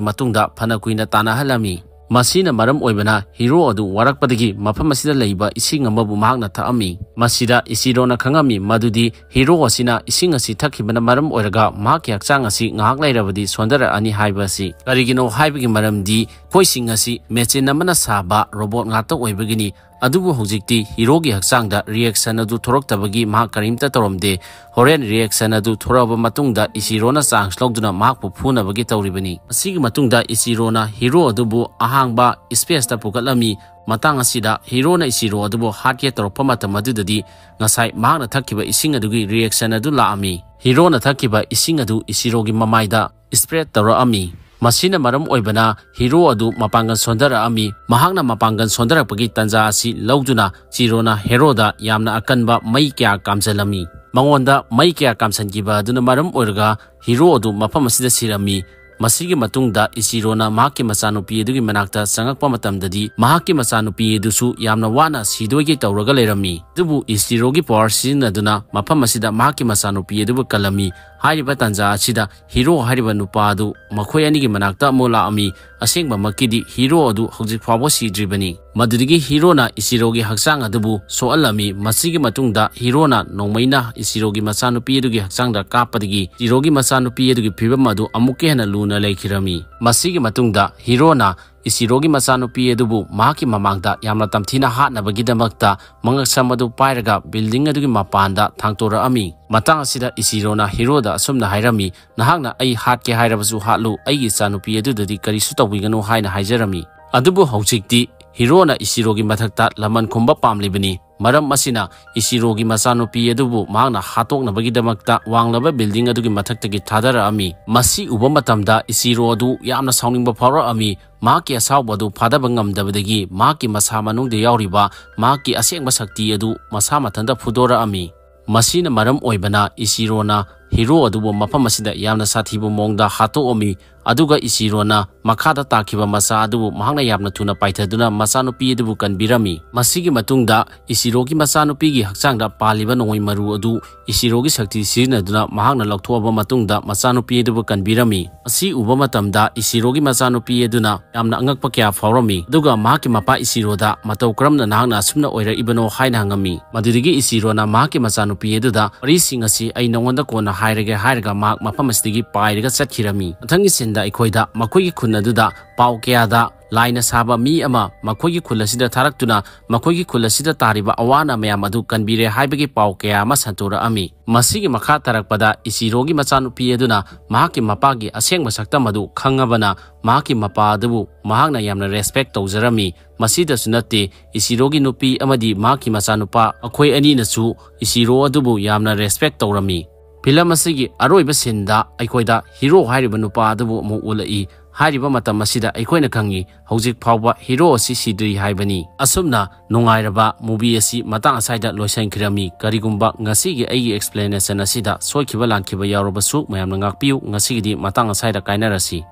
ꯃꯇꯨꯡꯗ ꯐꯅ ꯀꯨꯏꯅ ꯇꯥꯟꯅꯍꯜꯂꯝꯃꯤ꯫ ꯃꯁꯤꯅ ꯃꯔꯝ ꯑꯣꯏꯕꯅ ꯍꯤꯔꯣ ꯑꯗꯨ ꯋꯥꯔꯛꯄꯗꯒꯤ ꯃꯐꯝ ꯑꯁꯤꯗ ꯂꯩꯕ ꯏꯁꯤꯡ ꯑꯃꯕꯨ ꯃꯍꯥꯛꯅ ꯊꯛꯑꯝꯃꯤ꯫ ꯃꯁꯤꯗ ꯏꯆꯤꯔꯣꯅ ꯈꯪꯉꯝꯃꯤ ꯃꯗꯨꯗꯤ ꯍꯤꯔꯣ ꯑꯁꯤꯅ ꯏꯁꯤꯡ ꯑꯁꯤ ꯊꯛꯈꯤꯕꯅ ꯃꯔꯝ ꯑꯣꯏꯔꯒ ꯃꯍꯥꯛꯀꯤ ꯍꯛꯆꯥꯡ ꯑꯁꯤ ꯉꯥꯏꯍꯥꯛ ꯂꯩꯔꯕꯗꯤ ꯁꯣꯟꯊꯔꯛꯑꯅꯤ ꯍꯥꯏꯕ ꯑꯁꯤ꯫ ꯀꯔꯤꯒꯤꯅꯣ ꯍꯥꯏꯕꯒꯤ ꯃꯔꯝꯗꯤ ꯑꯩꯈꯣꯏꯁꯤꯡ ꯑꯁꯤ ꯃꯦꯆꯤꯟ ꯑꯃꯅ ꯁꯥꯕ ꯔꯣꯕꯣꯠ ꯉꯥꯛꯇ ꯑꯣꯏꯕꯒꯤꯅꯤ꯫ ꯑꯗꯨꯕꯨ ꯍꯧꯖꯤꯛꯇꯤ ꯍꯤꯔꯣꯒꯤ ꯍꯛꯆꯥꯡꯗ ꯔꯤꯌꯦꯛꯁꯟ ꯑꯗꯨ ꯊꯣꯔꯛꯇꯕꯒꯤ ꯃꯍꯥꯛ ꯀꯔꯤꯝꯇ ꯇꯧꯔꯝꯗꯦ꯫ ꯍꯣꯔꯦꯟ ꯔꯤꯌꯦꯛꯁꯟ ꯑꯗꯨ ꯊꯣꯔꯛꯑꯕ ꯃꯇꯨꯡꯗ ꯏꯆꯤꯔꯣꯅ ꯆꯥꯟꯁ ꯂꯧꯗꯨꯅ ꯃꯍꯥꯛꯄꯨ ꯐꯨꯅꯕꯒꯤ ꯇꯧꯔꯤꯕꯅꯤ꯫ ꯑꯁꯤꯒꯤ ꯃꯇꯨꯡꯗ ꯏꯆꯤꯔꯣꯅ ꯍꯤꯔꯣ ꯑꯗꯨꯕꯨ ꯑꯍꯥꯡꯕ ꯁ꯭ꯄꯦꯁꯇ ꯄꯨꯈꯠꯂꯝꯃꯤ꯫ ꯃꯇꯥꯡ ꯑꯁꯤꯗ ꯍꯤꯔꯣꯅ ꯏꯆꯤꯔꯣ ꯑꯗꯨꯕꯨ ꯍꯥꯠꯀꯦ ꯇꯧꯔꯛꯄ ꯃꯇꯝ ꯑꯗꯨꯗꯗꯤ ꯉꯁꯥꯏ ꯃꯍꯥꯛꯅ ꯊꯛꯈꯤꯕ ꯏꯁꯤꯡ ꯑꯗꯨꯒꯤ ꯔꯤꯌꯦꯛꯁꯟ ꯑꯗꯨ ꯂꯥꯛꯑꯝꯃꯤ꯫ ꯍꯤꯔꯣꯅ ꯊꯛꯈꯤꯕ ꯏꯁꯤꯡ ꯑꯗꯨ ꯏꯆꯤꯔꯣꯒꯤ ꯃꯃꯥꯏꯗ ꯁ꯭ꯄ꯭ꯔꯦꯗ ꯇꯧꯔꯛꯑꯝꯃꯤ꯫ ꯃꯁꯤꯅ ꯃꯔꯝ ꯑꯣꯏꯕꯅ ꯍꯤꯔꯣ ꯑꯗꯨ ꯃꯄꯥꯡꯒꯜ ꯁꯣꯟꯊꯔꯛꯑꯝꯃꯤ꯫ ꯃꯍꯥꯛꯅ ꯃꯄꯥꯡꯒꯜ ꯁꯣꯟꯊꯔꯛꯄꯒꯤ ꯇꯥꯟꯖꯥ ꯑꯁꯤ ꯂꯧꯗꯨꯅ ꯆꯤꯔꯣꯅ ꯍꯦꯔꯣꯗ ꯌꯥꯝꯅ ꯑꯀꯟꯕ ꯃꯩ ꯀꯌꯥ ꯀꯥꯝꯖꯜꯂꯝꯃꯤ꯫ ꯃꯉꯣꯟꯗ ꯃꯩ ꯀꯌꯥ ꯀꯥꯝꯁꯟꯈꯤꯕ ꯑꯗꯨꯅ ꯃꯔꯝ ꯑꯣꯏꯔꯒ ꯍꯤꯔꯣ ꯑꯗꯨ ꯃꯐꯝ ꯑꯁꯤꯗ ꯁꯤꯔꯝꯃꯤ꯫ ꯃꯁꯤꯒꯤ ꯃꯇꯨꯡꯗ ꯏꯆꯤꯔꯣꯅ ꯃꯍꯥꯛꯀꯤ ꯃꯆꯥꯅꯨꯄꯤ ꯑꯗꯨꯒꯤ ꯃꯅꯥꯛꯇ ꯆꯪꯉꯛꯄ ꯃꯇꯝꯗꯗꯤ ꯃꯍꯥꯛꯀꯤ ꯃꯆꯥꯅꯨꯄꯤ ꯑꯗꯨꯁꯨ ꯌꯥꯝꯅ ꯋꯥꯅ ꯁꯤꯗꯣꯏꯒꯦ ꯇꯧꯔꯒ ꯂꯩꯔꯝꯃꯤ꯫ ꯑꯗꯨꯕꯨ ꯏꯆꯤꯔꯣꯒꯤ ꯄꯋꯥꯔ ꯁꯤꯖꯤꯟꯅꯗꯨꯅ ꯃꯐꯝ ꯑꯁꯤꯗ ꯃꯍꯥꯛꯀꯤ ꯃꯆꯥꯅꯨꯄꯤ ꯑꯗꯨꯕꯨ ꯀꯜꯂꯝꯃꯤ꯫ ꯍꯥꯏꯔꯤꯕ ꯇꯥꯟꯖꯥ ꯑꯁꯤꯗ ꯍꯤꯔꯣ ꯍꯥꯏꯔꯤꯕ ꯅꯨꯄꯥ ꯑꯗꯨ ꯃꯈꯣꯏ ꯑꯅꯤꯒꯤ ꯃꯅꯥꯛꯇ ꯑꯃꯨꯛ ꯂꯥꯛꯑꯝꯃꯤ꯫ ꯑꯁꯦꯡꯕꯃꯛꯀꯤꯗꯤ ꯍꯤꯔꯣ ꯑꯗꯨ ꯍꯧꯖꯤꯛ ꯐꯥꯎꯕ ꯁꯤꯗ꯭ꯔꯤꯕꯅꯤ꯫ ꯃꯗꯨꯗꯒꯤ ꯍꯤꯔꯣꯅ ꯏꯆꯤꯔꯣꯒꯤ ꯍꯛꯆꯥꯡ ꯑꯗꯨꯕꯨ ꯁꯣꯛꯍꯜꯂꯝꯃꯤ꯫ ꯃꯁꯤꯒꯤ ꯃꯇꯨꯡꯗ ꯍꯤꯔꯣꯅ ꯅꯣꯡꯃꯩꯅ ꯏꯆꯤꯔꯣꯒꯤ ꯃꯆꯥꯅꯨꯄꯤ ꯑꯗꯨꯒꯤ ꯍꯛꯆꯥꯡꯗ ꯀꯥꯞꯄꯗꯒꯤ ꯏꯆꯤꯔꯣꯒꯤ ꯃꯆꯥꯅꯨꯄꯤ ꯑꯗꯨꯒꯤ ꯐꯤꯕꯝ ꯑꯗꯨ ꯑꯃꯨꯛꯀ ꯍꯦꯟꯅ ꯂꯨꯅ ꯂꯩꯈꯤꯔꯝꯃꯤ꯫ ꯃꯁꯤꯒꯤ ꯃꯇꯨꯡꯗ ꯍꯤꯔꯣꯅ ꯏꯆꯤꯔꯣꯒꯤ ꯃꯆꯥꯅꯨꯄꯤ ꯑꯗꯨꯕꯨ ꯃꯍꯥꯛꯀꯤ ꯃꯃꯥꯡꯗ ꯌꯥꯝꯅ ꯇꯝꯊꯤꯅ ꯍꯥꯠꯅꯕꯒꯤꯗꯃꯛꯇ ꯃꯉꯛꯁꯝ ꯑꯗꯨ ꯄꯥꯏꯔꯒ ꯕꯤꯜꯗꯤꯡ ꯑꯗꯨꯒꯤ ꯃꯄꯥꯟꯗ ꯊꯥꯡꯇꯣꯔꯛꯑꯝꯃꯤ꯫ ꯃꯇꯥꯡ ꯑꯁꯤꯗ ꯏꯆꯤꯔꯣꯅ ꯍꯤꯔꯣꯗ ꯑꯁꯨꯝꯅ ꯍꯥꯏꯔꯝꯃꯤ, "ꯅꯍꯥꯛꯅ ꯑꯩ ꯍꯥꯠꯀꯦ ꯍꯥꯏꯔꯕꯁꯨ ꯍꯥꯠꯂꯨ, ꯑꯩꯒꯤ ꯏꯆꯥꯅꯨꯄꯤ ꯑꯗꯨꯗꯗꯤ ꯀꯔꯤꯁꯨ ꯇꯧꯕꯤꯒꯅꯨ" ꯍꯥꯏꯅ ꯍꯥꯏꯖꯔꯝꯃꯤ꯫ ꯑꯗꯨꯕꯨ ꯍꯧꯖꯤꯛꯇꯤ ꯍꯤꯔꯣꯅ ꯏꯆꯤꯔꯣꯒꯤ ꯃꯊꯛꯇ ꯂꯃꯟ ꯈꯨꯝꯕ ꯄꯥꯝꯂꯤꯕꯅꯤ꯫ ꯃꯔꯝ ꯑꯁꯤꯅ ꯏꯆꯤꯔꯣꯒꯤ ꯃꯆꯥꯅꯨꯄꯤ ꯑꯗꯨꯕꯨ ꯃꯍꯥꯛꯅ ꯍꯥꯠꯇꯣꯛꯅꯕꯒꯤꯗꯃꯛꯇ ꯋꯥꯡꯂꯕ ꯕꯤꯜꯗꯤꯡ ꯑꯗꯨꯒꯤ ꯃꯊꯛꯇꯒꯤ ꯊꯥꯗꯔꯛꯑꯝꯃꯤ꯫ ꯃꯁꯤ ꯎꯕ ꯃꯇꯝꯗ ꯏꯆꯤꯔꯣ ꯑꯗꯨ ꯌꯥꯝꯅ ꯁꯥꯎꯅꯤꯡꯕ ꯐꯥꯎꯔꯛꯑꯝꯃꯤ꯫ ꯃꯍꯥꯛꯀꯤ ꯑꯁꯥꯎꯕ ꯑꯗꯨ ꯐꯥꯗꯕ ꯉꯝꯗꯕꯗꯒꯤ ꯃꯍꯥꯛꯀꯤ ꯃꯁꯥ ꯃꯅꯨꯡꯗ ꯌꯥꯎꯔꯤꯕ ꯃꯍꯥꯛꯀꯤ ꯑꯁꯦꯡꯕ ꯁꯛꯇꯤ ꯑꯗꯨ ꯃꯁꯥ ꯃꯊꯟꯇ ꯐꯨꯗꯣꯔꯛꯑꯝꯃꯤ꯫ ꯃꯁꯤꯅ ꯃꯔꯝ ꯑꯣꯏꯕꯅ ꯏꯆꯤꯔꯣꯅ hero ꯑꯗꯨꯕꯨ ꯃꯐꯝ ꯑꯁꯤꯗ ꯌꯥꯝꯅ ꯁꯥꯊꯤꯕ ꯃꯑꯣꯡꯗ ꯍꯥꯠꯇꯣꯛꯑꯝꯃꯤ꯫ ꯑꯗꯨꯒ ꯏꯁꯤꯔꯣꯅ ꯃꯈꯥꯗ ꯇꯥꯈꯤꯕ ꯃꯆꯥ ꯑꯗꯨꯕꯨ ꯃꯍꯥꯛꯅ ꯌꯥꯝꯅ ꯊꯨꯅ ꯄꯥꯏꯊꯗꯨꯅ ꯃꯆꯥꯅꯨꯄꯤ ꯑꯗꯨꯕꯨ ꯀꯟꯕꯤꯔꯝꯃꯤ꯫ ꯃꯁꯤꯒꯤ ꯃꯇꯨꯡꯗ ꯏꯁꯤꯔꯣꯒꯤ ꯃꯆꯥꯅꯨꯄꯤꯒꯤ ꯍꯛꯆꯥꯡꯗ ꯄꯥꯜꯂꯤꯕ ꯅꯣꯡꯃꯩ ꯃꯔꯨ ꯑꯗꯨ ꯏꯁꯤꯔꯣꯒꯤ ꯁꯛꯇꯤ ꯁꯤꯖꯤꯟꯅꯗꯨꯅ ꯃꯍꯥꯛꯅ ꯂꯧꯊꯣꯛꯑꯕ ꯃꯇꯨꯡꯗ ꯃꯆꯥꯅꯨꯄꯤ ꯑꯗꯨꯕꯨ ꯀꯟꯕꯤꯔꯝꯃꯤ꯫ ꯃꯁꯤ ꯎꯕ ꯃꯇꯝꯗ ꯏꯁꯤꯔꯣꯒꯤ ꯃꯆꯥꯅꯨꯄꯤ ꯑꯗꯨꯅ ꯌꯥꯝꯅ ꯑꯉꯛꯄ ꯀꯌꯥ ꯐꯥꯎꯔꯝꯃꯤ꯫ ꯑꯗꯨꯒ ꯃꯍꯥꯛꯀꯤ ꯃꯄꯥ ꯏꯁꯤꯔꯣꯗ ꯃꯇꯧ ꯀꯔꯝꯅ ꯅꯍꯥꯛꯅ ꯑꯁꯨꯝꯅ ꯑꯣꯏꯔꯛꯏꯕꯅꯣ ꯍꯥꯏꯅ ꯍꯪꯉꯝꯃꯤ꯫ ꯃꯗꯨꯗꯒꯤ ꯏꯁꯤꯔꯣꯅ ꯃꯍꯥꯛꯀꯤ ꯃꯆꯥꯅꯨꯄꯤ ꯑꯗꯨꯗ ꯋꯥꯔꯤꯁꯤꯡ ꯑꯁꯤ ꯑꯩ ꯅꯉꯣꯟꯗ ꯀꯣꯟꯅ ꯍꯥꯏꯔꯒꯦ ꯍꯥꯏꯔꯒ ꯃꯍꯥꯛ ꯃꯐꯝ ꯑꯁꯤꯗꯒꯤ ꯄꯥꯏꯔꯒ ꯆꯠꯈꯤꯔꯝꯃꯤ꯫ ꯃꯊꯪꯒꯤ ꯁꯤꯟꯗ ꯑꯩꯈꯣꯏꯗ ꯃꯈꯣꯏꯒꯤ ꯈꯨꯟ ꯑꯗꯨꯗ ꯄꯥꯎ ꯀꯌꯥꯗ ꯂꯥꯏꯅ ꯁꯥꯕ ꯃꯤ ꯑꯃ ꯃꯈꯣꯏꯒꯤ ꯈꯨꯜ ꯑꯁꯤꯗ ꯊꯥꯔꯛꯇꯨꯅ ꯃꯈꯣꯏꯒꯤ ꯈꯨꯜ ꯑꯁꯤꯗ ꯇꯥꯔꯤꯕ ꯑꯋꯥ ꯑꯅꯥ ꯃꯌꯥꯝ ꯑꯗꯨ ꯀꯟꯕꯤꯔꯦ ꯍꯥꯏꯕꯒꯤ ꯄꯥꯎ ꯀꯌꯥ ꯑꯃ ꯁꯟꯗꯣꯔꯛꯑꯝꯃꯤ꯫ ꯃꯁꯤꯒꯤ ꯃꯈꯥ ꯇꯥꯔꯛꯄꯗ ꯏꯁꯤꯔꯣꯒꯤ ꯃꯆꯥꯅꯨꯄꯤ ꯑꯗꯨꯅ ꯃꯍꯥꯛꯀꯤ ꯃꯄꯥꯒꯤ ꯑꯁꯦꯡꯕ ꯁꯛꯇꯝ ꯑꯗꯨ ꯈꯪꯉꯕꯅ ꯃꯍꯥꯛꯀꯤ ꯃꯄꯥ ꯑꯗꯨꯕꯨ ꯃꯍꯥꯛꯅ ꯌꯥꯝꯅ respect ꯇꯧꯖꯔꯝꯃꯤ꯫ ꯃꯁꯤꯗꯁꯨ ꯅꯠꯇꯦ, ꯏꯁꯤꯔꯣꯒꯤ ꯅꯨꯄꯤ ꯑꯃꯗꯤ ꯃꯍꯥꯛꯀꯤ ꯃꯆꯥꯅꯨꯄꯥ ꯃꯈꯣꯏ ꯑꯅꯤꯅꯁꯨ ꯏꯁꯤꯔꯣ ꯑꯗꯨꯕꯨ ꯌꯥꯝꯅ respect ꯇꯧꯔꯝꯃꯤ꯫ ꯐꯤꯂꯝ ꯑꯁꯤꯒꯤ ꯑꯔꯣꯏꯕ ꯁꯤꯟꯗ ꯑꯩꯈꯣꯏꯗ ꯍꯤꯔꯣ ꯍꯥꯏꯔꯤꯕ ꯅꯨꯄꯥ ꯑꯗꯨꯕꯨ ꯑꯃꯨꯛ ꯎꯠꯂꯛꯏ꯫ ꯍꯥꯏꯔꯤꯕ ꯃꯇꯝ ꯑꯁꯤꯗ ꯑꯩꯈꯣꯏꯅ ꯈꯪꯉꯤ ꯍꯧꯖꯤꯛ ꯐꯥꯎꯕ ꯍꯤꯔꯣ ꯑꯁꯤ ꯁꯤꯗ꯭ꯔꯤ ꯍꯥꯏꯕꯅꯤ꯫ ꯑꯁꯨꯝꯅ ꯅꯨꯡꯉꯥꯏꯔꯕ movie ꯑꯁꯤ ꯃꯇꯥꯡ ꯑꯁꯥꯏꯗ ꯂꯣꯏꯁꯤꯟꯈꯤꯔꯝꯃꯤ꯫ ꯀꯔꯤꯒꯨꯝꯕ ꯉꯁꯤꯒꯤ ꯑꯩꯒꯤ explanation ꯑꯁꯤꯗ ꯁꯣꯏꯈꯤꯕ ꯂꯥꯟꯈꯤꯕ ꯌꯥꯎꯔꯕꯁꯨ ꯃꯌꯥꯝꯅ ꯉꯥꯛꯄꯤꯌꯨ꯫ ꯉꯁꯤꯒꯤꯗꯤ ꯃꯇꯥꯡ ꯑꯁꯥꯏꯗ ꯀꯥꯏꯅꯔꯁꯤ꯫